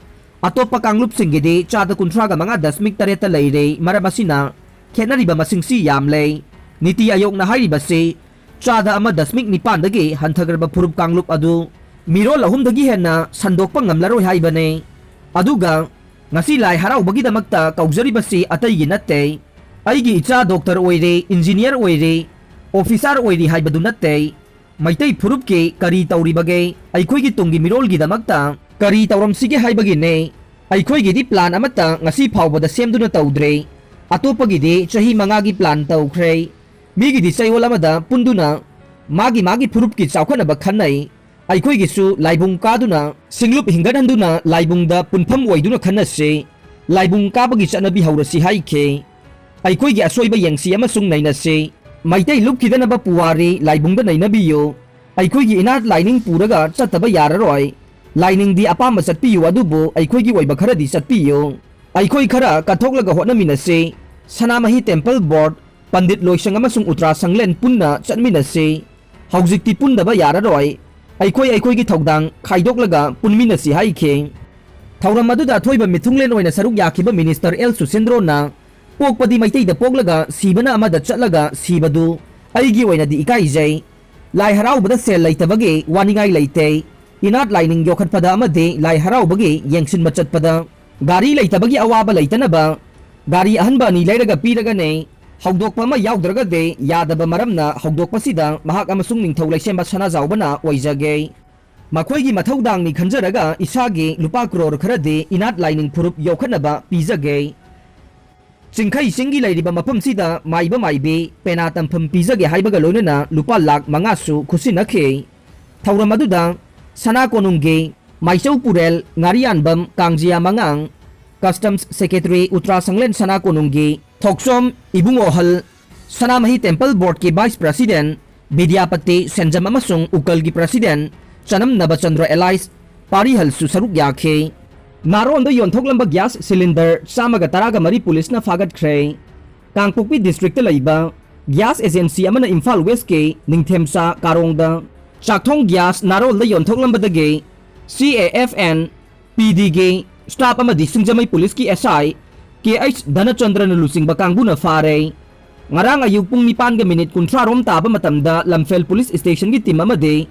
ꯑꯇꯣꯞꯄ ꯀꯥꯡꯂꯨꯞꯁꯤꯡꯒꯤꯗꯤ ꯆꯥꯗ ꯀꯨꯟꯊ꯭ꯔꯥꯒ ꯃꯉꯥ ꯗꯁꯃꯤꯛ ꯇꯔꯦꯠꯇ ꯂꯩꯔꯦ꯫ ꯃꯔꯝ ꯑꯁꯤꯅ ꯈꯦꯠꯅꯔꯤꯕ ꯃꯁꯤꯡꯁꯤ ꯌꯥꯝꯂꯦ꯫ ꯅꯤꯇꯤ ꯑꯌꯣꯒꯅ ꯍꯥꯏꯔꯤꯕꯁꯤ ꯆꯥꯗ ꯑꯃ ꯗꯁꯃꯤꯛ ꯅꯤꯄꯥꯟꯗꯒꯤ ꯍꯟꯊꯈ꯭ꯔꯕ ꯐꯨꯔꯨꯞ ꯀꯥꯡꯂꯨꯞ ꯑꯗꯨ ꯃꯤꯔꯣꯜ ꯑꯍꯨꯝꯗꯒꯤ ꯍꯦꯟꯅ ꯁꯟꯗꯣꯛꯄ ꯉꯝꯂꯔꯣꯏ ꯍꯥꯏꯕꯅꯤ꯫ ꯑꯗꯨꯒ ꯉꯁꯤ ꯂꯥꯏ ꯍꯔꯥꯎꯕꯒꯤꯗꯃꯛꯇ ꯀꯧꯖꯔꯤꯕꯁꯤ ꯑꯇꯩꯒꯤ ꯅꯠꯇꯦ꯫ ꯑꯩꯒꯤ ꯏꯆꯥ ꯗꯣꯛꯇꯔ ꯑꯣꯏꯔꯦ, ꯏꯟꯖꯤꯅꯤꯌꯔ ꯑꯣꯏꯔꯦ, ꯑꯣꯐꯤꯁꯥꯔ ꯑꯣꯏꯔꯤ ꯍꯥꯏꯕꯗꯨ ꯅꯠꯇꯦ꯫ ꯃꯩꯇꯩ ꯐꯨꯔꯨꯞꯀꯤ ꯀꯔꯤ ꯇꯧꯔꯤꯕꯒꯦ? ꯑꯩꯈꯣꯏꯒꯤ ꯇꯨꯡꯒꯤ ꯃꯤꯔꯣꯜꯒꯤꯗꯃꯛꯇ ꯀꯔꯤ ꯇꯧꯔꯝꯁꯤꯒꯦ ꯍꯥꯏꯕꯒꯤꯅꯦ꯫ ꯑꯩꯈꯣꯏꯒꯤꯗꯤ ꯄ꯭ꯂꯥꯟ ꯑꯃꯠꯇ ꯉꯁꯤ ꯐꯥꯎꯕꯗ ꯁꯦꯝꯗꯨꯅ ꯇꯧꯗ꯭ꯔꯦ꯫ ꯑꯇꯣꯞꯄꯒꯤꯗꯤ ꯆꯍꯤ ꯃꯉꯥꯒꯤ ꯄ꯭ꯂꯥꯟ ꯇꯧꯈ꯭ꯔꯦ꯫ ꯃꯤꯒꯤꯗꯤ ꯆꯌꯣꯜ ꯑꯃꯗ ꯄꯨꯟꯗꯨꯅ ꯃꯥꯒꯤ ꯃꯥꯒꯤ ꯐꯨꯔꯨꯞꯀꯤ ꯆꯥꯎꯈꯠꯅꯕ ꯈꯟꯅꯩ꯫ ꯑꯩꯈꯣꯏꯒꯤꯁꯨ ꯂꯥꯏꯕꯨꯡ ꯀꯥꯗꯨꯅ, ꯁꯤꯡꯂꯨꯞ ꯍꯤꯡꯒꯠꯍꯟꯗꯨꯅ ꯂꯥꯏꯕꯨꯡꯗ ꯄꯨꯟꯐꯝ ꯑꯣꯏꯗꯨꯅ ꯈꯟꯅꯁꯤ꯫ ꯂꯥꯏꯕꯨꯡ ꯀꯥꯕꯒꯤ ꯆꯠꯅꯕꯤ ꯍꯧꯔꯁꯤ ꯍꯥꯏꯈꯤ꯫ ꯑꯩꯈꯣꯏꯒꯤ ꯑꯁꯣꯏꯕ ꯌꯦꯡꯁꯤ ꯑꯃꯁꯨꯡ ꯅꯩꯅꯁꯤ꯫ ꯃꯩꯇꯩ ꯂꯨꯞꯈꯤꯗꯅꯕ ꯄꯨꯋꯥꯔꯤ ꯂꯥꯏꯕꯨꯡꯗ ꯅꯩꯅꯕꯤꯌꯨ꯫ ꯑꯩꯈꯣꯏꯒꯤ ꯏꯅꯥꯠ ꯂꯥꯏꯅꯤꯡ ꯄꯨꯔꯒ ꯆꯠꯇꯕ ꯌꯥꯔꯔꯣꯏ꯫ ꯂꯥꯏꯅꯤꯡꯗꯤ ꯑꯄꯥꯝꯕ ꯆꯠꯄꯤꯌꯨ, ꯑꯗꯨꯕꯨ ꯑꯩꯈꯣꯏꯒꯤ ꯑꯣꯏꯕ ꯈꯔꯗꯤ ꯆꯠꯄꯤꯌꯨ꯫ ꯑꯩꯈꯣꯏ ꯈꯔ ꯀꯠꯊꯣꯛꯂꯒ ꯍꯣꯠꯅꯃꯤꯟꯅꯁꯤ꯫ ꯁꯅꯥꯃꯍꯤ ꯇꯦꯝꯄꯜ ꯕꯣꯔꯗ, ꯄꯟꯗꯤꯠ ꯂꯣꯏꯁꯪ ꯑꯃꯁꯨꯡ ꯎꯇ꯭ꯔꯥ ꯁꯪꯂꯦꯟ ꯄꯨꯟꯅ ꯆꯠꯃꯤꯟꯅꯁꯤ꯫ ꯍꯧꯖꯤꯛꯇꯤ ꯄꯨꯟꯗꯕ ꯌꯥꯔꯔꯣꯏ꯫ ꯑꯩꯈꯣꯏ ꯑꯩꯈꯣꯏꯒꯤ ꯊꯧꯗꯥꯡ ꯈꯥꯏꯗꯣꯛꯂꯒ ꯄꯨꯟꯃꯤꯟꯅꯁꯤ ꯍꯥꯏꯈꯤ꯫ ꯊꯧꯔꯝ ꯑꯗꯨꯗ ꯑꯊꯣꯏꯕ ꯃꯤꯊꯨꯡꯂꯦꯟ ꯑꯣꯏꯅ ꯁꯔꯨꯛ ꯌꯥꯈꯤꯕ ꯃꯤꯅꯤꯁꯇꯔ ꯑꯦꯜ ꯁꯨꯁꯦꯟꯗ꯭ꯔꯣꯅ, "ꯄꯣꯛꯄꯗꯤ ꯃꯩꯇꯩꯗ ꯄꯣꯛꯂꯒ ꯁꯤꯕꯅ ꯑꯃꯗ ꯆꯠꯂꯒ ꯁꯤꯕꯗꯨ ꯑꯩꯒꯤ ꯑꯣꯏꯅꯗꯤ ꯏꯀꯥꯏꯖꯩ꯫ ꯂꯥꯏ ꯍꯔꯥꯎꯕꯗ ꯁꯦꯜ ꯂꯩꯇꯕꯒꯤ ꯋꯥꯅꯤꯡꯉꯥꯏ ꯂꯩꯇꯦ꯫ ꯏꯅꯥꯠ ꯂꯥꯏꯅꯤꯡ ꯌꯣꯛꯈꯠꯄꯗ ꯑꯃꯗꯤ ꯂꯥꯏ ꯍꯔꯥꯎꯕꯒꯤ ꯌꯦꯡꯁꯤꯟꯕ ꯆꯠꯄꯗ ꯒꯥꯔꯤ ꯂꯩꯇꯕꯒꯤ ꯑꯋꯥꯕ ꯂꯩꯇꯅꯕ ꯒꯥꯔꯤ ꯑꯍꯟꯕ ꯑꯅꯤ ꯂꯩꯔꯒ ꯄꯤꯔꯒꯅꯤ꯫ ꯍꯧꯗꯣꯛꯄ ꯑꯃ ꯌꯥꯎꯗ꯭ꯔꯒꯗꯤ ꯌꯥꯗꯕ ꯃꯔꯝꯅ ꯍꯧꯗꯣꯛꯄꯁꯤꯗ ꯃꯍꯥꯛ ꯑꯃꯁꯨꯡ ꯅꯤꯡꯊꯧ ꯂꯩꯁꯦꯝꯕ ꯁꯅꯥꯖꯥꯎꯕꯅ ꯑꯣꯏꯖꯒꯦ꯫ ꯃꯈꯣꯏꯒꯤ ꯃꯊꯧꯗꯥꯡꯅꯤ ꯈꯟꯖꯔꯒ ꯏꯁꯥꯒꯤ ꯂꯨꯄꯥ ꯀ꯭ꯔꯣꯔ ꯈꯔꯗꯤ ꯏꯅꯥꯠ ꯂꯥꯏꯅꯤꯡ ꯐꯨꯔꯨꯞ ꯌꯣꯛꯈꯠꯅꯕ ꯄꯤꯖꯒꯦ꯫ ꯆꯤꯡꯈꯩ ꯆꯤꯡꯒꯤ ꯂꯩꯔꯤꯕ ꯃꯐꯝꯁꯤꯗ ꯃꯥꯏꯕ ꯃꯥꯏꯕꯤ ꯄꯦꯅꯥ ꯇꯝꯐꯝ ꯄꯤꯖꯒꯦ ꯍꯥꯏꯕꯒ ꯂꯣꯏꯅꯅ ꯂꯨꯄꯥ ꯂꯥꯈ ꯃꯉꯥꯁꯨ ꯈꯨꯠꯁꯤꯟꯅꯈꯤ꯫ ꯊꯧꯔꯝ ꯑꯗꯨꯗ ꯁꯅꯥ ꯀꯣꯅꯨꯡꯒꯤ ꯃꯥꯏꯆꯧ ꯄꯨꯔꯦꯜ ꯉꯥꯔꯤꯌꯥꯟꯕꯝ ꯀꯥꯡꯖꯤꯌꯥ ꯃꯉꯥꯡ, ꯀꯁꯇꯝꯁ ꯁꯦꯀ꯭ꯔꯦꯇꯔꯤ ꯎꯇ꯭ꯔꯥ ꯁꯪꯂꯦꯟ ꯁꯅꯥ ꯀꯣꯅꯨꯡꯒꯤ ꯊꯣꯛꯆꯣꯝ ꯏꯕꯨꯡꯉꯣꯍꯜ ꯁꯅꯥꯃꯍꯤ Temple Board ꯀꯤ Vice President ꯕꯤꯗ꯭ꯌꯥꯄꯇꯤ ꯁꯦꯟꯖꯝ ꯑꯃꯁꯨꯡ ꯎꯀꯜꯒꯤ President ꯆꯅꯝ ꯅꯕꯆꯟꯗ꯭ꯔ alias ꯄꯥꯔꯤꯍꯜꯁꯨ ꯁꯔꯨꯛ ꯌꯥꯈꯤ꯫ ꯅꯥꯔꯣꯟꯗ ꯌꯣꯟꯊꯣꯛꯂꯝꯕ gas cylinder ꯆꯥꯝꯃꯒ ꯇꯔꯥꯒ ꯃꯔꯤ ꯄꯨꯂꯤꯁꯅ ꯐꯥꯒꯠꯈ꯭ꯔꯦ꯫ ꯀꯥꯡꯄꯣꯛꯄꯤ district ꯇ ꯂꯩꯕ gas agency ꯑꯃꯅ ꯏꯝꯐꯥꯜ West ꯀꯤ ꯅꯤꯡꯊꯦꯝꯆꯥ ꯀꯥꯔꯣꯡꯗ ꯆꯥꯛꯊꯣꯡ gas ꯅꯥꯔꯣꯜꯗ ꯌꯣꯟꯊꯣꯛꯂꯝꯕꯗꯒꯤ C A F N P D ꯒꯤ staff ꯑꯃꯗꯤ ꯁꯤꯡꯖꯃꯩ ꯄꯨꯂꯤꯁꯀꯤ S I K H ꯙꯅꯆꯟꯗ꯭ꯔꯅ ꯂꯨꯆꯤꯡꯕ ꯀꯥꯡꯕꯨꯅ ꯐꯥꯔꯦ꯫ ꯉꯔꯥꯡ ꯑꯌꯨꯛ ꯄꯨꯡ ꯅꯤꯄꯥꯟꯒ minute ꯀꯨꯟꯊ꯭ꯔꯥ ꯔꯣꯝ ꯇꯥꯕ ꯃꯇꯝꯗ ꯂꯝꯐꯦꯜ police station ꯒꯤ team ꯑꯃꯗꯤ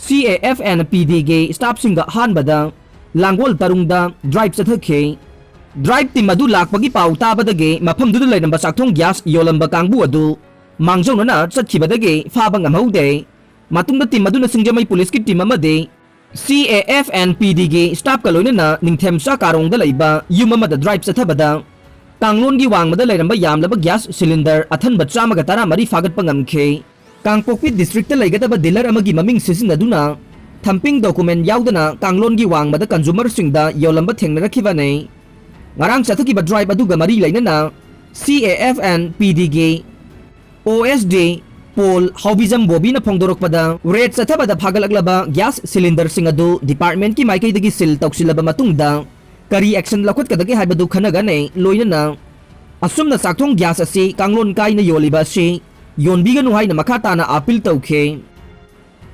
C A F N P D ꯒꯤ staff ꯁꯤꯡꯒ ꯑꯍꯥꯟꯕꯗ ꯂꯥꯡꯒꯣꯜ ꯇꯔꯨꯡꯗ drive ꯆꯠꯊꯈꯤ꯫ Drive team ꯑꯗꯨ ꯂꯥꯛꯄꯒꯤ ꯄꯥꯎ ꯇꯥꯕꯗꯒꯤ ꯃꯐꯝꯗꯨꯗ ꯂꯩꯔꯝꯕ ꯆꯥꯛꯊꯣꯡ gas ꯌꯣꯜꯂꯝꯕ ꯀꯥꯡꯕꯨ ꯑꯗꯨ ꯃꯥꯡꯖꯧꯅꯅ ꯆꯠꯈꯤꯕꯗꯒꯤ ꯐꯥꯕ ꯉꯝꯍꯧꯗꯦ꯫ ꯃꯇꯨꯡꯗ team ꯑꯗꯨꯅ ꯁꯤꯡꯖꯃꯩ ꯄꯨꯂꯤꯁꯀꯤ team ꯑꯃꯗꯤ C A F N P D ꯒꯤ staff ꯀ ꯂꯣꯏꯅꯅ ꯅꯤꯡꯊꯦꯝꯆꯥ ꯀꯥꯔꯣꯡꯗ ꯂꯩꯕ ꯌꯨꯝ ꯑꯃꯗ drive ꯆꯠꯊꯕꯗ ꯀꯥꯡꯂꯣꯟꯒꯤ ꯋꯥꯡꯃꯗ ꯂꯩꯔꯝꯕ ꯌꯥꯝꯂꯕ gas cylinder ꯑꯊꯟꯕ ꯆꯥꯝꯃꯒ ꯇꯔꯥꯃꯔꯤ ꯐꯥꯒꯠꯄ ꯉꯝꯈꯤ꯫ ꯀꯥꯡꯄꯣꯛꯄꯤ district ꯇ ꯂꯩꯒꯗꯕ dealer ꯑꯃꯒꯤ ꯃꯃꯤꯡ ꯁꯤꯖꯤꯟꯅꯗꯨꯅ thumping document ꯌꯥꯎꯗꯅ ꯀꯥꯡꯂꯣꯟꯒꯤ ꯋꯥꯡꯃꯗ consumer ꯁꯤꯡꯗ ꯌꯣꯜꯂꯝꯕ ꯊꯦꯡꯅꯔꯛꯈꯤꯕꯅꯤ꯫ ꯉꯔꯥꯡ ꯆꯠꯊꯈꯤꯕ drive ꯑꯗꯨꯒ ꯃꯔꯤ ꯂꯩꯅꯅ C A F N P D ꯒꯤ O S D ꯄꯣꯜ ꯍꯥꯎꯕꯤꯖꯝ ꯕꯣꯕꯤꯅ ꯐꯣꯡꯗꯣꯔꯛꯄꯗ, raid ꯆꯠꯊꯕꯗ ꯐꯥꯒꯠꯂꯛꯂꯕ gas cylinder ꯁꯤꯡ ꯑꯗꯨ department ꯀꯤ ꯃꯥꯏꯀꯩꯗꯒꯤ seal ꯇꯧꯁꯤꯜꯂꯕ ꯃꯇꯨꯡꯗ ꯀꯔꯤ action ꯂꯧꯈꯠꯀꯗꯒꯦ ꯍꯥꯏꯕꯗꯨ ꯈꯟꯅꯒꯅꯤ꯫ ꯂꯣꯏꯅꯅ ꯑꯁꯨꯝꯅ ꯆꯥꯛꯊꯣꯡ gas ꯑꯁꯤ ꯀꯥꯡꯂꯣꯟ ꯀꯥꯏꯅ ꯌꯣꯜꯂꯤꯕ ꯑꯁꯤ ꯌꯣꯟꯕꯤꯒꯅꯨ ꯍꯥꯏꯅ ꯃꯈꯥ ꯇꯥꯅ appeal ꯇꯧꯈꯤ꯫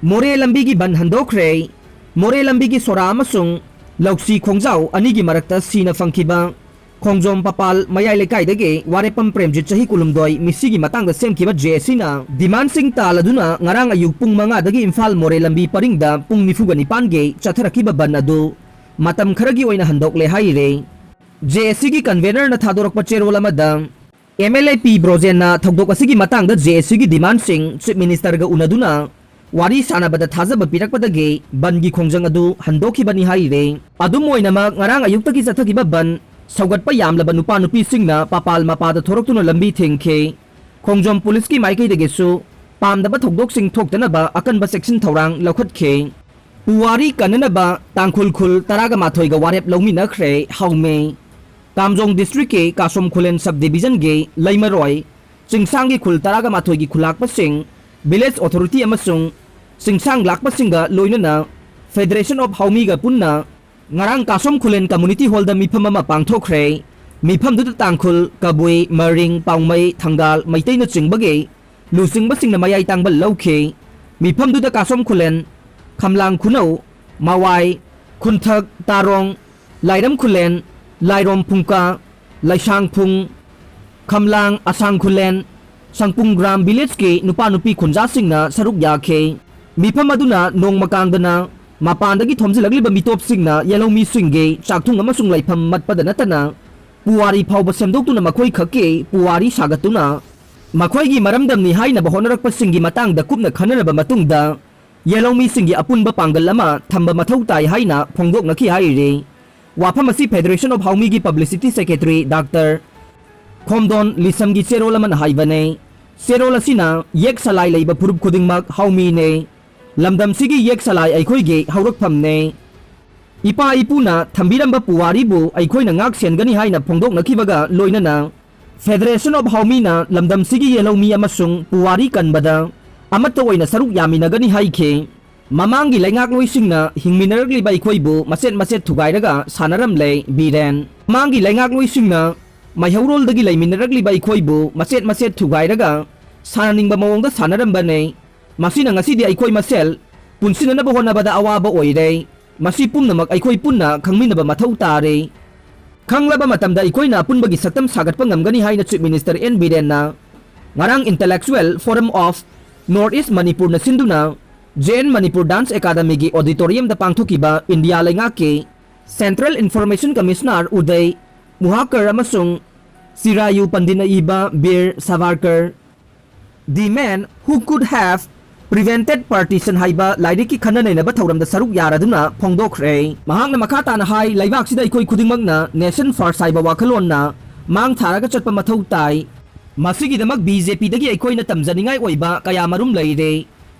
ꯃꯣꯔꯦ ꯂꯝꯕꯤꯒꯤ ꯕꯟ ꯍꯟꯗꯣꯛꯈ꯭ꯔꯦ꯫ ꯃꯣꯔꯦ ꯂꯝꯕꯤꯒꯤ ꯁꯣꯔꯥ ꯑꯃꯁꯨꯡ ꯂꯧꯁꯤ ꯈꯣꯡꯖꯥꯎ ꯑꯅꯤꯒꯤ ꯃꯔꯛꯇ ꯁꯤꯅ ꯐꯪꯈꯤꯕ ꯈꯣꯡꯖꯣꯝ ꯄꯄꯥꯜ ꯃꯌꯥꯏ ꯂꯩꯀꯥꯏꯗꯒꯤ ꯋꯥꯔꯦꯞꯄꯝ ꯄ꯭ꯔꯦꯝꯖꯤꯠ, ꯆꯍꯤ ꯀꯨꯟꯍꯨꯝꯗꯣꯏ, ꯃꯤꯁꯤꯒꯤ ꯃꯇꯥꯡꯗ ꯁꯦꯝꯈꯤꯕ J C ꯅ demand ꯁꯤꯡ ꯇꯥꯜꯂꯗꯨꯅ ꯉꯔꯥꯡ ꯑꯌꯨꯛ ꯄꯨꯡ ꯃꯉꯥꯗꯒꯤ ꯏꯝꯐꯥꯜ ꯃꯣꯔꯦ ꯂꯝꯕꯤ ꯄꯔꯤꯡꯗ ꯄꯨꯡ ꯅꯤꯐꯨꯒ ꯅꯤꯄꯥꯟꯒꯤ ꯆꯠꯊꯔꯛꯈꯤꯕ ꯕꯟ ꯑꯗꯨ ꯃꯇꯝ ꯈꯔꯒꯤ ꯑꯣꯏꯅ ꯍꯟꯗꯣꯛꯂꯦ ꯍꯥꯏꯔꯦ꯫ J C ꯒꯤ convener ꯅ ꯊꯥꯗꯣꯔꯛꯄ ꯆꯦꯔꯣꯜ ꯑꯃꯗ, M L A ꯄꯤ ꯕ꯭ꯔꯣꯖꯦꯟꯅ ꯊꯧꯗꯣꯛ ꯑꯁꯤꯒꯤ ꯃꯇꯥꯡꯗ J C ꯒꯤ demand ꯁꯤꯡ Chief Minister ꯒ ꯎꯅꯗꯨꯅ ꯋꯥꯔꯤ ꯁꯥꯟꯅꯕꯗ ꯊꯥꯖꯕ ꯄꯤꯔꯛꯄꯗꯒꯤ ꯕꯟꯒꯤ ꯈꯣꯡꯖꯪ ꯑꯗꯨ ꯍꯟꯗꯣꯛꯈꯤꯕꯅꯤ ꯍꯥꯏꯔꯦ꯫ ꯑꯗꯨꯝ ꯑꯣꯏꯅꯃꯛ, ꯉꯔꯥꯡ ꯑꯌꯨꯛꯇꯒꯤ ꯆꯠꯊꯈꯤꯕ ꯕꯟ ꯁꯧꯒꯠꯄ ꯌꯥꯝꯂꯕ ꯅꯨꯄꯥ ꯅꯨꯄꯤꯁꯤꯡꯅ ꯄꯥꯄꯥꯜ ꯃꯄꯥꯗ ꯊꯣꯔꯛꯇꯨꯅ ꯂꯝꯕꯤ ꯊꯤꯡꯈꯤ꯫ ꯈꯣꯡꯖꯣꯝ ꯄꯨꯂꯤꯁꯀꯤ ꯃꯥꯏꯀꯩꯗꯒꯤꯁꯨ ꯄꯥꯝꯗꯕ ꯊꯧꯗꯣꯛꯁꯤꯡ ꯊꯣꯛꯇꯅꯕ ꯑꯀꯟꯕ ꯆꯦꯛꯁꯤꯟ ꯊꯧꯔꯥꯡ ꯂꯧꯈꯠꯈꯤ꯫ ꯄꯨꯋꯥꯔꯤ ꯀꯟꯅꯅꯕ ꯇꯥꯡꯈꯨꯜ ꯈꯨꯜ ꯇꯔꯥꯒ ꯃꯥꯊꯣꯏꯒ ꯋꯥꯔꯦꯞ ꯂꯧꯃꯤꯟꯅꯈ꯭ꯔꯦ꯫ ꯍꯧꯃꯤ꯫ ꯀꯥꯝꯖꯣꯡ district ꯀꯤ ꯀꯥꯁꯣꯝ ꯈꯨꯂꯦꯟ sub division ꯒꯤ ꯂꯩꯃꯔꯣꯏ ꯆꯤꯡꯁꯥꯡꯒꯤ ꯈꯨꯜ ꯇꯔꯥꯒ ꯃꯥꯊꯣꯏꯒꯤ ꯈꯨꯜꯂꯥꯛꯄꯁꯤꯡ, village authority ꯑꯃꯁꯨꯡ ꯆꯤꯡꯁꯥꯡ ꯂꯥꯛꯄꯁꯤꯡꯒ ꯂꯣꯏꯅꯅ Federation of ꯍꯥꯎꯃꯤꯒ ꯄꯨꯟꯅ ꯉꯔꯥꯡ ꯀꯥꯁꯣꯝ ꯈꯨꯂꯦꯟ community hall ꯗ ꯃꯤꯐꯝ ꯑꯃ ꯄꯥꯡꯊꯣꯛꯈ꯭ꯔꯦ꯫ ꯃꯤꯐꯝꯗꯨꯗ ꯇꯥꯡꯈꯨꯜ, ꯀꯕꯨꯏ, ꯃꯔꯤꯡ, ꯄꯥꯎꯃꯩ, ꯊꯪꯒꯥꯜ, ꯃꯩꯇꯩꯅꯆꯤꯡꯕꯒꯤ ꯂꯨꯆꯤꯡꯕꯁꯤꯡꯅ ꯃꯌꯥꯏ ꯇꯥꯡꯕ ꯂꯧꯈꯤ꯫ ꯃꯤꯐꯝꯗꯨꯗ ꯀꯥꯁꯣꯝ ꯈꯨꯂꯦꯟ, ꯈꯝꯂꯥꯡ ꯈꯨꯅꯧ, ꯃꯋꯥꯏ, ꯈꯨꯟꯊꯛ, ꯇꯥꯔꯣꯡ, ꯂꯥꯏꯔꯝ ꯈꯨꯂꯦꯟ, ꯂꯥꯏꯔꯣꯝ ꯐꯨꯡꯀꯥ, ꯂꯩꯁꯥꯡ ꯐꯨꯡ, ꯈꯝꯂꯥꯡ, ꯑꯁꯥꯡ ꯈꯨꯂꯦꯟ, ꯁꯪꯄꯨꯡꯒ꯭ꯔꯥꯝ village ꯀꯤ ꯅꯨꯄꯥ ꯅꯨꯄꯤ ꯈꯨꯟꯖꯥꯁꯤꯡꯅ ꯁꯔꯨꯛ ꯌꯥꯈꯤ꯫ ꯃꯤꯐꯝ ꯑꯗꯨꯅ ꯅꯣꯡꯃ ꯀꯥꯡꯗꯅ ꯃꯄꯥꯟꯗꯒꯤ ꯊꯣꯝꯖꯤꯜꯂꯛꯂꯤꯕ ꯃꯤꯇꯣꯞꯁꯤꯡꯅ ꯌꯦꯜꯍꯧꯃꯤꯁꯤꯡꯒꯤ ꯆꯥꯛꯊꯨꯡ ꯑꯃꯁꯨꯡ ꯂꯩꯐꯝ ꯃꯠꯄꯗ ꯅꯠꯇꯅ ꯄꯨꯋꯥꯔꯤ ꯐꯥꯎꯕ ꯁꯦꯝꯗꯣꯛꯇꯨꯅ ꯃꯈꯣꯏ ꯈꯛꯀꯤ ꯄꯨꯋꯥꯔꯤ ꯁꯥꯒꯠꯇꯨꯅ ꯃꯈꯣꯏꯒꯤ ꯃꯔꯝꯗꯝꯅꯤ ꯍꯥꯏꯅꯕ ꯍꯣꯠꯅꯔꯛꯄꯁꯤꯡꯒꯤ ꯃꯇꯥꯡꯗ ꯀꯨꯞꯅ ꯈꯟꯅꯔꯕ ꯃꯇꯨꯡꯗ ꯌꯦꯜꯍꯧꯃꯤꯁꯤꯡꯒꯤ ꯑꯄꯨꯟꯕ ꯄꯥꯡꯒꯜ ꯑꯃ ꯊꯝꯕ ꯃꯊꯧ ꯇꯥꯏ ꯍꯥꯏꯅ ꯐꯣꯡꯗꯣꯛꯅꯈꯤ ꯍꯥꯏꯔꯤ꯫ ꯋꯥꯐꯝ ꯑꯁꯤ Federation of ꯍꯥꯎꯃꯤꯒꯤ publicity secretary Doctor ꯈꯣꯝꯗꯣꯟ ꯂꯤꯁꯝꯒꯤ ꯆꯦꯔꯣꯜ ꯑꯃꯅ ꯍꯥꯏꯕꯅꯤ꯫ ꯆꯦꯔꯣꯜ ꯑꯁꯤꯅ ꯌꯦꯛ ꯁꯂꯥꯏ ꯂꯩꯕ ꯐꯨꯔꯨꯞ ꯈꯨꯗꯤꯡꯃꯛ ꯍꯥꯎꯃꯤꯅꯦ꯫ ꯂꯝꯗꯝꯁꯤꯒꯤ ꯌꯦꯛ ꯁꯂꯥꯏ ꯑꯩꯈꯣꯏꯒꯤ ꯍꯧꯔꯛꯐꯝꯅꯦ꯫ ꯏꯄꯥ ꯏꯄꯨꯅ ꯊꯝꯕꯤꯔꯝꯕ ꯄꯨꯋꯥꯔꯤꯕꯨ ꯑꯩꯈꯣꯏꯅ ꯉꯥꯛ ꯁꯦꯟꯒꯅꯤ ꯍꯥꯏꯅ ꯐꯣꯡꯗꯣꯛꯅꯈꯤꯕꯒ ꯂꯣꯏꯅꯅ Federation of ꯍꯥꯎꯃꯤꯅ ꯂꯝꯗꯝꯁꯤꯒꯤ ꯌꯦꯜꯍꯧꯃꯤ ꯑꯃꯁꯨꯡ ꯄꯨꯋꯥꯔꯤ ꯀꯟꯕꯗ ꯑꯃꯠꯇ ꯑꯣꯏꯅ ꯁꯔꯨꯛ ꯌꯥꯃꯤꯟꯅꯒꯅꯤ ꯍꯥꯏꯈꯤ꯫ ꯃꯃꯥꯡꯒꯤ ꯂꯩꯉꯥꯛꯂꯣꯏꯁꯤꯡꯅ ꯍꯤꯡꯃꯤꯟꯅꯔꯛꯂꯤꯕ ꯑꯩꯈꯣꯏꯕꯨ ꯃꯆꯦꯠ ꯃꯆꯦꯠ ꯊꯨꯒꯥꯏꯔꯒ ꯁꯥꯟꯅꯔꯝꯂꯦ, ꯕꯤꯔꯦꯟ꯫ ꯃꯃꯥꯡꯒꯤ ꯂꯩꯉꯥꯛꯂꯣꯏꯁꯤꯡꯅ ꯃꯩꯍꯧꯔꯣꯜꯗꯒꯤ ꯂꯩꯃꯤꯟꯅꯔꯛꯂꯤꯕ ꯑꯩꯈꯣꯏꯕꯨ ꯃꯆꯦꯠ ꯃꯆꯦꯠ ꯊꯨꯒꯥꯏꯔꯒ ꯁꯥꯟꯅꯅꯤꯡꯕ ꯃꯑꯣꯡꯗ ꯁꯥꯟꯅꯔꯝꯕꯅꯦ꯫ ꯃꯁꯤꯅ ꯉꯁꯤꯗꯤ ꯑꯩꯈꯣꯏ ꯃꯁꯦꯜ ꯄꯨꯟꯁꯤꯟꯅꯅꯕ ꯍꯣꯠꯅꯕꯗ ꯑꯋꯥꯕ ꯑꯣꯏꯔꯦ꯫ ꯃꯁꯤ ꯄꯨꯝꯅꯃꯛ ꯑꯩꯈꯣꯏ ꯄꯨꯟꯅ ꯈꯪꯃꯤꯟꯅꯕ ꯃꯊꯧ ꯇꯥꯔꯦ꯫ ꯈꯪꯂꯕ ꯃꯇꯝꯗ ꯑꯩꯈꯣꯏꯅ ꯑꯄꯨꯟꯕꯒꯤ ꯁꯛꯇꯝ ꯁꯥꯒꯠꯄ ꯉꯝꯒꯅꯤ ꯍꯥꯏꯅ Chief Minister ꯑꯦꯟ ꯕꯤꯔꯦꯟꯅ ꯉꯔꯥꯡ Intellectual Forum of North East ꯃꯅꯤꯄꯨꯔꯅ ꯁꯤꯟꯗꯨꯅ ꯖꯦ ꯑꯦꯟ ꯃꯅꯤꯄꯨꯔ Dance Academyꯒꯤ auditoriumꯗ ꯄꯥꯡꯊꯣꯛꯈꯤꯕ ꯏꯟꯗꯤꯌꯥ ꯂꯩꯉꯥꯛꯀꯤ Central Information Commissioner ꯎꯗꯩ ꯃꯨꯍꯥꯀꯔ ꯑꯃꯁꯨꯡ ꯆꯤꯔꯥꯌꯨ ꯄꯟꯗꯤꯠꯅ ꯏꯕ ꯕꯤꯔ ꯁꯥꯚꯥꯔꯀꯔ, The Man Who Could Have Prevented Partition ꯍꯥꯏꯕ ꯂꯥꯏꯔꯤꯛꯀꯤ ꯈꯟꯅ ꯅꯩꯅꯕ ꯊꯧꯔꯝꯗ ꯁꯔꯨꯛ ꯌꯥꯔꯗꯨꯅ ꯐꯣꯡꯗꯣꯛꯈ꯭ꯔꯦ꯫ ꯃꯍꯥꯛꯅ ꯃꯈꯥ ꯇꯥꯅ ꯍꯥꯏ, ꯂꯩꯕꯥꯛꯁꯤꯗ ꯑꯩꯈꯣꯏ ꯈꯨꯗꯤꯡꯃꯛꯅ nation first ꯍꯥꯏꯕ ꯋꯥꯈꯜꯂꯣꯟꯅ ꯃꯥꯡ ꯊꯥꯔꯒ ꯆꯠꯄ ꯃꯊꯧ ꯇꯥꯏ꯫ ꯃꯁꯤꯒꯤꯗꯃꯛ ꯕꯤ ꯖꯦ ꯄꯤꯗꯒꯤ ꯑꯩꯈꯣꯏꯅ ꯇꯝꯖꯅꯤꯡꯉꯥꯏ ꯑꯣꯏꯕ ꯀꯌꯥ ꯃꯔꯨꯝ ꯂꯩꯔꯦ꯫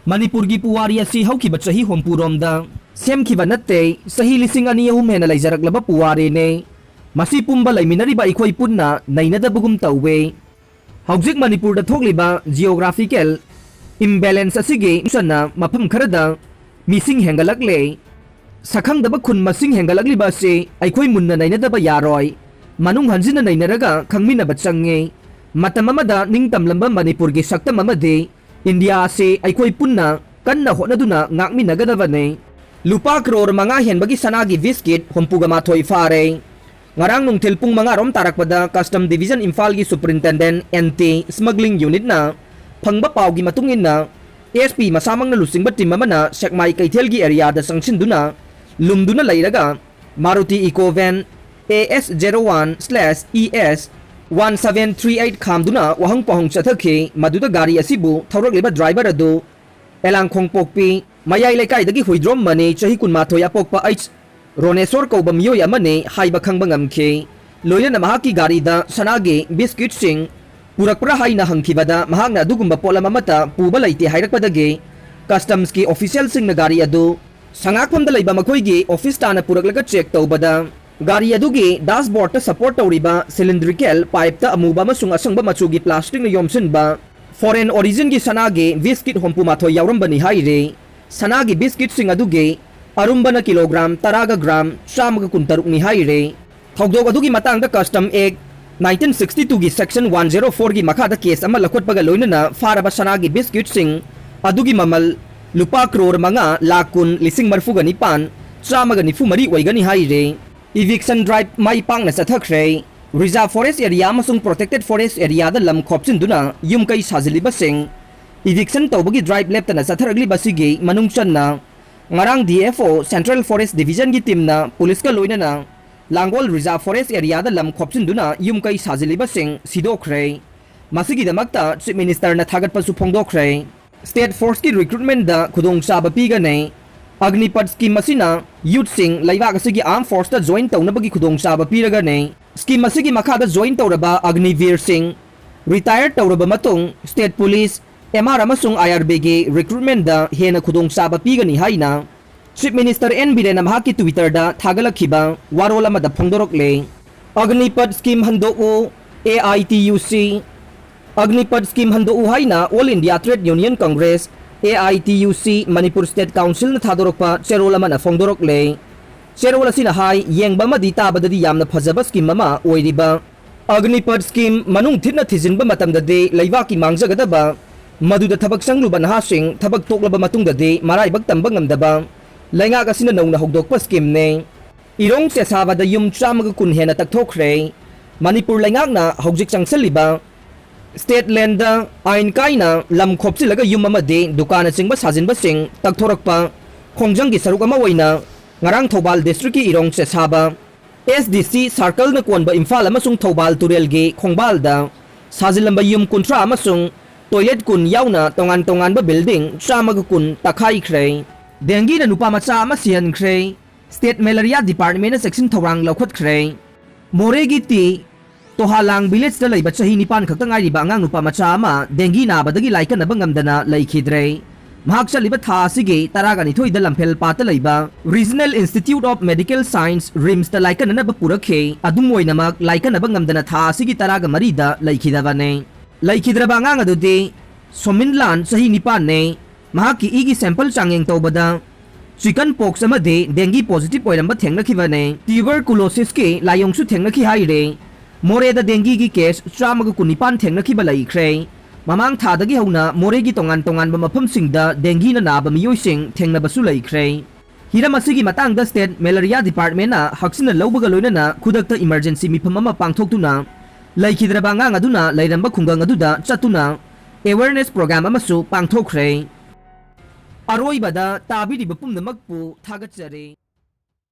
ꯃꯅꯤꯄꯨꯔꯒꯤ ꯄꯨꯋꯥꯔꯤ ꯑꯁꯤ ꯍꯧꯈꯤꯕ ꯆꯍꯤ ꯍꯨꯝꯐꯨꯔꯣꯝꯗ ꯁꯦꯝꯈꯤꯕ ꯅꯠꯇꯦ, ꯆꯍꯤ ꯂꯤꯁꯤꯡ ꯑꯅꯤ ꯑꯍꯨꯝ ꯍꯦꯟꯅ ꯂꯩꯖꯔꯛꯂꯕ ꯄꯨꯋꯥꯔꯤꯅꯦ꯫ ꯃꯁꯤ ꯄꯨꯝꯕ ꯂꯩꯃꯤꯟꯅꯔꯤꯕ ꯑꯩꯈꯣꯏ ꯄꯨꯟꯅ ꯅꯩꯅꯗꯕꯒꯨꯝ ꯇꯧꯋꯦ꯫ ꯍꯧꯖꯤꯛ ꯃꯅꯤꯄꯨꯔꯗ ꯊꯣꯛꯂꯤꯕ geographical imbalance ꯑꯁꯤꯒꯤ ꯆꯟꯅ ꯃꯐꯝ ꯈꯔꯗ ꯃꯤꯁꯤꯡ ꯍꯦꯟꯒꯠꯂꯛꯂꯦ꯫ ꯁꯛꯈꯪꯗꯕ ꯈꯨꯟ ꯃꯁꯤꯡ ꯍꯦꯟꯒꯠꯂꯛꯂꯤꯕ ꯑꯁꯤ ꯑꯩꯈꯣꯏ ꯃꯨꯟꯅ ꯅꯩꯅꯗꯕ ꯌꯥꯔꯣꯏ꯫ ꯃꯅꯨꯡ ꯍꯟꯖꯤꯟꯅ ꯅꯩꯅꯔꯒ ꯈꯪꯃꯤꯟꯅꯕ ꯆꯪꯉꯤ꯫ ꯃꯇꯝ ꯑꯃꯗ ꯅꯤꯡꯇꯝꯂꯝꯕ ꯃꯅꯤꯄꯨꯔꯒꯤ ꯁꯛꯇꯝ ꯑꯃꯗꯤ ꯏꯟꯗꯤꯌꯥ ꯑꯁꯤ ꯑꯩꯈꯣꯏ ꯄꯨꯟꯅ ꯀꯟꯅ ꯍꯣꯠꯅꯗꯨꯅ ꯉꯥꯛꯃꯤꯟꯅꯒꯗꯕꯅꯤ꯫ ꯂꯨꯄꯥ ꯀ꯭ꯔꯣꯔ ꯃꯉꯥ ꯍꯦꯟꯕꯒꯤ ꯁꯅꯥꯒꯤ ꯕꯤꯁꯀꯤꯠ ꯍꯨꯝꯐꯨꯒ ꯃꯥꯊꯣꯏ ꯐꯥꯔꯦ꯫ ꯉꯔꯥꯡ ꯅꯨꯡꯊꯤꯜ ꯄꯨꯡ ꯃꯉꯥ ꯔꯣꯝ ꯇꯥꯔꯛꯄꯗ Custom Division ꯏꯝꯐꯥꯜꯒꯤ Superintendent Anti Smuggling Unitꯅ ꯐꯪꯕ ꯄꯥꯎꯒꯤ ꯃꯇꯨꯡ ꯏꯟꯅ, S P ꯃꯁꯥꯃꯛꯅ ꯂꯨꯆꯤꯡꯕ team ꯑꯃꯅ ꯁꯦꯛꯃꯥꯏ ꯀꯩꯊꯦꯜꯒꯤ areaꯗ ꯆꯪꯁꯤꯟꯗꯨꯅ ꯂꯨꯝꯗꯨꯅ ꯂꯩꯔꯒ Maruti Eeco van A S zero one slash E S one seven three eight ꯈꯥꯝꯗꯨꯅ ꯋꯥꯍꯪ ꯄꯥꯎꯍꯪ ꯆꯠꯊꯈꯤ꯫ ꯃꯗꯨꯗ ꯒꯥꯔꯤ ꯑꯁꯤꯕꯨ ꯊꯧꯔꯛꯂꯤꯕ driver ꯑꯗꯨ ꯑꯦꯂꯥꯡꯈꯣꯡ ꯄꯣꯛꯄꯤ ꯃꯌꯥꯏ ꯂꯩꯀꯥꯏꯗꯒꯤ ꯍꯨꯏꯗ꯭ꯔꯣꯝ ꯃꯅꯤ, ꯆꯍꯤ ꯀꯨꯟꯃꯥꯊꯣꯏ, ꯑꯄꯣꯛꯄ ꯑꯩꯆ ꯔꯣꯅꯦꯁꯣꯔ ꯀꯧꯕ ꯃꯤꯑꯣꯏ ꯑꯃꯅꯤ ꯍꯥꯏꯕ ꯈꯪꯕ ꯉꯝꯈꯤ꯫ ꯂꯣꯏꯅꯅ ꯃꯍꯥꯛꯀꯤ ꯒꯥꯔꯤꯗ ꯁꯅꯥꯒꯤ ꯕꯤꯁꯀꯤꯠꯁꯤꯡ ꯄꯨꯔꯛꯄ꯭ꯔꯥ ꯍꯥꯏꯅ ꯍꯪꯈꯤꯕꯗ, ꯃꯍꯥꯛꯅ ꯑꯗꯨꯒꯨꯝꯕ ꯄꯣꯠꯂꯝ ꯑꯃꯠꯇ ꯄꯨꯕ ꯂꯩꯇꯦ ꯍꯥꯏꯔꯛꯄꯗꯒꯤ, Customsꯀꯤ officialꯁꯤꯡꯅ ꯒꯥꯔꯤ ꯑꯗꯨ ꯁꯉꯥꯛꯐꯝꯗ ꯂꯩꯕ ꯃꯈꯣꯏꯒꯤ office ꯇꯥꯟꯅ ꯄꯨꯔꯛꯂꯒ check ꯇꯧꯕꯗ, ꯒꯥꯔꯤ ꯑꯗꯨꯒꯤ dashboardꯇ support ꯇꯧꯔꯤꯕ cylindrical pipeꯇ ꯑꯃꯨꯕ ꯑꯃꯁꯨꯡ ꯑꯁꯪꯕ ꯃꯆꯨꯒꯤ plasticꯅ ꯌꯣꯝꯁꯤꯟꯕ foreign originꯒꯤ ꯁꯅꯥꯒꯤ ꯕꯤꯁꯀꯤꯠ ꯍꯨꯝꯐꯨ ꯃꯥꯊꯣꯏ ꯌꯥꯎꯔꯝꯕꯅꯤ ꯍꯥꯏꯔꯤ꯫ ꯁꯅꯥꯒꯤ ꯕꯤꯁꯀꯤꯠꯁꯤꯡ ꯑꯗꯨꯒꯤ ꯑꯔꯨꯝꯕꯅ ꯀꯤꯂꯣꯒ꯭ꯔꯥꯝ ꯇꯔꯥꯒ ꯒ꯭ꯔꯥꯝ ꯆꯥꯝꯃꯒ ꯀꯨꯟꯇꯔꯨꯛꯅꯤ ꯍꯥꯏꯔꯤ꯫ ꯊꯧꯗꯣꯛ ꯑꯗꯨꯒꯤ ꯃꯇꯥꯡꯗ Custom Act nineteen sixty twoꯒꯤ section one zero fourꯒꯤ ꯃꯈꯥꯗ case ꯑꯃ ꯂꯧꯈꯠꯄꯒ ꯂꯣꯏꯅꯅ ꯐꯥꯔꯕ ꯁꯅꯥꯒꯤ ꯕꯤꯁꯀꯤꯠꯁꯤꯡ ꯑꯗꯨꯒꯤ ꯃꯃꯜ ꯂꯨꯄꯥ ꯀ꯭ꯔꯣꯔ ꯃꯉꯥ ꯂꯥꯈ ꯀꯨꯟ ꯂꯤꯁꯤꯡ ꯃꯔꯤꯐꯨꯒ ꯅꯤꯄꯥꯟ ꯆꯥꯝꯃꯒ ꯅꯤꯐꯨ ꯃꯔꯤ ꯑꯣꯏꯒꯅꯤ ꯍꯥꯏꯔꯤ꯫ Eviction drive ꯃꯥꯏ ꯄꯥꯛꯅ ꯆꯠꯊꯈ꯭ꯔꯦ꯫ Reserve Forest Area ꯑꯃꯁꯨꯡ Protected Forest Areaꯗ ꯂꯝ ꯈꯣꯞꯆꯤꯟꯗꯨꯅ ꯌꯨꯝ ꯀꯩ ꯁꯥꯖꯤꯜꯂꯤꯕꯁꯤꯡ eviction ꯇꯧꯕꯒꯤ drive ꯂꯦꯞꯇꯅ ꯆꯠꯊꯔꯛꯂꯤꯕꯁꯤꯒꯤ ꯃꯅꯨꯡ ꯆꯟꯅ ꯉꯔꯥꯡ D F O Central Forest Divisionꯒꯤ teamꯅ policeꯀ ꯂꯣꯏꯅꯅ ꯂꯥꯡꯒꯣꯜ Reserve Forest Areaꯗ ꯂꯝ ꯈꯣꯞꯆꯤꯟꯗꯨꯅ ꯌꯨꯝ ꯀꯩ ꯁꯥꯖꯤꯜꯂꯤꯕꯁꯤꯡ ꯁꯤꯗꯣꯛꯈ꯭ꯔꯦ꯫ ꯃꯁꯤꯒꯤꯗꯃꯛꯇ Chief Ministerꯅ ꯊꯥꯒꯠꯄꯁꯨ ꯐꯣꯡꯗꯣꯛꯈ꯭ꯔꯦ꯫ State Forceꯀꯤ recruitmentꯗ ꯈꯨꯗꯣꯡꯆꯥꯕ ꯄꯤꯒꯅꯤ꯫ Agnipath scheme ꯑꯁꯤꯅ youthꯁꯤꯡ ꯂꯩꯕꯥꯛ ꯑꯁꯤꯒꯤ armed forceꯇ join ꯇꯧꯅꯕꯒꯤ ꯈꯨꯗꯣꯡꯆꯥꯕ ꯄꯤꯔꯒꯅꯤ꯫ Scheme ꯑꯁꯤꯒꯤ ꯃꯈꯥꯗ join ꯇꯧꯔꯕ Agniveerꯁꯤꯡ retire ꯇꯧꯔꯕ ꯃꯇꯨꯡ State Police, M R ꯑꯃꯁꯨꯡ I R Bꯒꯤ recruitmentꯗ ꯍꯦꯟꯅ ꯈꯨꯗꯣꯡꯆꯥꯕ ꯄꯤꯒꯅꯤ ꯍꯥꯏꯅ Chief Minister N Birenꯅ ꯃꯍꯥꯛꯀꯤ Twitterꯗ ꯊꯥꯒꯠꯂꯛꯈꯤꯕ ꯋꯥꯔꯣꯜ ꯑꯃꯗ ꯐꯣꯡꯗꯣꯔꯛꯂꯦ꯫ Agnipath scheme ꯍꯟꯗꯣꯛꯎ, A I T U C, Agnipath scheme ꯍꯟꯗꯣꯛꯎ ꯍꯥꯏꯅ All India Trade Union Congress, A I T U C, Manipur state ꯀꯥꯎꯟꯁꯤꯜꯅ ꯊꯥꯗꯣꯔꯛꯄ ꯆꯦꯔꯣꯜ ꯑꯃꯅ ꯐꯣꯡꯗꯣꯔꯛꯂꯦ꯫ ꯆꯦꯔꯣꯜ ꯑꯁꯤꯅ ꯍꯥꯏ, ꯌꯦꯡꯕ ꯑꯃꯗꯤ ꯇꯥꯕꯗꯗꯤ ꯌꯥꯝꯅ ꯐꯖꯕ ꯁ꯭ꯀꯤꯝ ꯑꯃ ꯑꯣꯏꯔꯤꯕ ꯑꯒꯅꯤꯄꯠ ꯁ꯭ꯀꯤꯝ ꯃꯅꯨꯡ ꯊꯤꯠꯅ ꯊꯤꯖꯤꯟꯕ ꯃꯇꯝꯗꯗꯤ ꯂꯩꯕꯥꯛꯀꯤ ꯃꯥꯡꯖꯒꯗꯕ, ꯃꯗꯨꯗ ꯊꯕꯛ ꯆꯪꯂꯨꯕ ꯅꯍꯥꯁꯤꯡ ꯊꯕꯛ ꯇꯣꯛꯂꯕ ꯃꯇꯨꯡꯗꯗꯤ ꯃꯔꯥꯏꯕꯛ ꯇꯝꯕ ꯉꯝꯗꯕ ꯂꯩꯉꯥꯛ ꯑꯁꯤꯅ ꯅꯧꯅ ꯍꯧꯗꯣꯛꯄ ꯁ꯭ꯀꯤꯝꯅꯤ꯫ ꯏꯔꯣꯡ ꯆꯦꯁꯥꯕꯗ ꯌꯨꯝ ꯆꯥꯝꯃꯒ ꯀꯨꯟ ꯍꯦꯟꯅ ꯇꯛꯊꯣꯛꯈ꯭ꯔꯦ꯫ ꯃꯅꯤꯄꯨꯔ ꯂꯩꯉꯥꯛꯅ ꯍꯧꯖꯤꯛ ꯆꯪꯁꯤꯜꯂꯤꯕ ꯁ꯭ꯇꯦꯠ ꯂꯦꯟꯗ ꯑꯥꯏꯟ ꯀꯥꯏꯅ ꯂꯝ ꯈꯣꯞꯆꯤꯜꯂꯒ ꯌꯨꯝ ꯑꯃꯗꯤ ꯗꯨꯀꯥꯟꯅꯆꯤꯡꯕ ꯁꯥꯖꯤꯟꯕꯁꯤꯡ ꯇꯛꯊꯣꯔꯛꯄ ꯈꯣꯡꯖꯪꯒꯤ ꯁꯔꯨꯛ ꯑꯃ ꯑꯣꯏꯅ ꯉꯔꯥꯡ ꯊꯧꯕꯥꯜ ꯗꯤꯁꯇ꯭ꯔꯤꯛꯀꯤ ꯏꯔꯣꯡ ꯆꯦꯁꯥꯕ S D C ꯁꯥꯔꯀꯜꯅ ꯀꯣꯟꯕ ꯏꯝꯐꯥꯜ ꯑꯃꯁꯨꯡ ꯊꯧꯕꯥꯜ ꯇꯨꯔꯦꯜꯒꯤ ꯈꯣꯡꯕꯥꯜꯗ ꯁꯥꯖꯤꯜꯂꯝꯕ ꯌꯨꯝ ꯀꯨꯟꯊ꯭ꯔꯥ ꯑꯃꯁꯨꯡ ꯇꯣꯏꯂꯦꯠ ꯀꯨꯟ ꯌꯥꯎꯅ ꯇꯣꯉꯥꯟ ꯇꯣꯉꯥꯟꯕ ꯕꯤꯜꯗꯤꯡ ꯆꯥꯝꯃꯒ ꯀꯨꯟ ꯇꯛꯈꯥꯏꯈ꯭ꯔꯦ꯫ ꯗꯦꯡꯒꯤꯅ ꯅꯨꯄꯥ ꯃꯆꯥ ꯑꯃ ꯁꯤꯍꯟꯈ꯭ꯔꯦ꯫ ꯁ꯭ꯇꯦꯠ ꯃꯦꯂꯔꯤꯌꯥ ꯗꯤꯄꯥꯔꯠꯃꯦꯟꯅ ꯆꯦꯛꯁꯤꯟ ꯊꯧꯔꯥꯡ ꯂꯧꯈꯠꯈ꯭ꯔꯦ꯫ ꯃꯣꯔꯦꯒꯤ ꯇꯤ ꯇꯣꯍꯥꯂꯥꯡ ꯚꯤꯂꯦꯖꯇ ꯂꯩꯕ ꯆꯍꯤ ꯅꯤꯄꯥꯟ ꯈꯛꯇ ꯉꯥꯏꯔꯤꯕ ꯑꯉꯥꯡ ꯅꯨꯄꯥ ꯃꯆꯥ ꯑꯃ ꯗꯦꯡꯒꯤ ꯅꯥꯕꯗꯒꯤ ꯂꯥꯏꯀꯠꯅꯕ ꯉꯝꯗꯅ ꯂꯩꯈꯤꯗ꯭ꯔꯦ꯫ ꯃꯍꯥꯛ ꯆꯠꯂꯤꯕ ꯊꯥ ꯑꯁꯤꯒꯤ ꯇꯔꯥꯒ ꯅꯤꯊꯣꯏꯗ ꯂꯝꯐꯦꯜ ꯄꯥꯠꯇ ꯂꯩꯕ Regional Institute of Medical Science, ꯔꯤꯝꯁꯇ ꯂꯥꯏꯀꯠꯅꯅꯕ ꯄꯨꯔꯛꯈꯤ꯫ ꯑꯗꯨꯝ ꯑꯣꯏꯅꯃꯛ, ꯂꯥꯏꯀꯠꯅꯕ ꯉꯝꯗꯅ ꯊꯥ ꯑꯁꯤꯒꯤ ꯇꯔꯥꯒ ꯃꯔꯤꯗ ꯂꯩꯈꯤꯗꯕꯅꯤ꯫ ꯂꯩꯈꯤꯗ꯭ꯔꯕ ꯑꯉꯥꯡ ꯑꯗꯨꯗꯤ ꯁꯣꯃꯤꯟꯂꯥꯟ, ꯆꯍꯤ ꯅꯤꯄꯥꯟꯅꯤ꯫ ꯃꯍꯥꯛꯀꯤ ꯏꯒꯤ ꯁꯦꯝꯄꯜ ꯆꯥꯡꯌꯦꯡ ꯇꯧꯕꯗ ꯆꯤꯀꯟ ꯄꯣꯛꯁ ꯑꯃꯗꯤ ꯗꯦꯡꯒꯤ ꯄꯣꯖꯤꯇꯤꯚ ꯑꯣꯏꯔꯝꯕ ꯊꯦꯡꯅꯈꯤꯕꯅꯤ꯫ ꯇ꯭ꯌꯨꯕꯔꯀꯨꯂꯣꯁꯤꯁꯀꯤ ꯂꯥꯏꯑꯣꯡꯁꯨ ꯊꯦꯡꯅꯈꯤ ꯍꯥꯏꯔꯤ꯫ ꯃꯣꯔꯦꯗ ꯗꯦꯡꯒꯤꯒꯤ ꯀꯦꯁ ꯆꯥꯝꯃꯒ ꯀꯨꯟꯅꯤꯄꯥꯟ ꯊꯦꯡꯅꯈꯤꯕ ꯂꯩꯈ꯭ꯔꯦ꯫ ꯃꯃꯥꯡ ꯊꯥꯗꯒꯤ ꯍꯧꯅ ꯃꯣꯔꯦꯒꯤ ꯇꯣꯉꯥꯟ ꯇꯣꯉꯥꯟꯕ ꯃꯐꯝꯁꯤꯡꯗ ꯗꯦꯡꯒꯤꯅ ꯅꯥꯕ ꯃꯤꯑꯣꯏꯁꯤꯡ ꯊꯦꯡꯅꯕꯁꯨ ꯂꯩꯈ꯭ꯔꯦ꯫ ꯍꯤꯔꯝ ꯑꯁꯤꯒꯤ ꯃꯇꯥꯡꯗ ꯁ꯭ꯇꯦꯠ ꯃꯦꯂꯔꯤꯌꯥ ꯗꯤꯄꯥꯔꯠꯃꯦꯟꯅ ꯍꯛꯆꯤꯟꯅ ꯂꯧꯕꯒ ꯂꯣꯏꯅꯅ ꯈꯨꯗꯛꯇ ꯏꯃꯔꯖꯦꯟꯁꯤ ꯃꯤꯐꯝ ꯑꯃ ꯄꯥꯡꯊꯣꯛꯇꯨꯅ ꯂꯩꯈꯤꯗ꯭ꯔꯕ ꯑꯉꯥꯡ ꯑꯗꯨꯅ ꯂꯩꯔꯝꯕ ꯈꯨꯡꯒꯪ ꯑꯗꯨꯗ ꯆꯠꯇꯨꯅ ꯑꯦꯋꯦꯔꯅꯦꯁ ꯄ꯭ꯔꯣꯒ꯭ꯔꯥꯝ ꯑꯃꯁꯨ ꯄꯥꯡꯊꯣꯛꯈ꯭ꯔꯦ꯫ ꯑꯔꯣꯏꯕꯗ ꯇꯥꯕꯤꯔꯤꯕ ꯄꯨꯝꯅꯃꯛꯄꯨ ꯊꯥꯒꯠꯆꯔꯤ꯫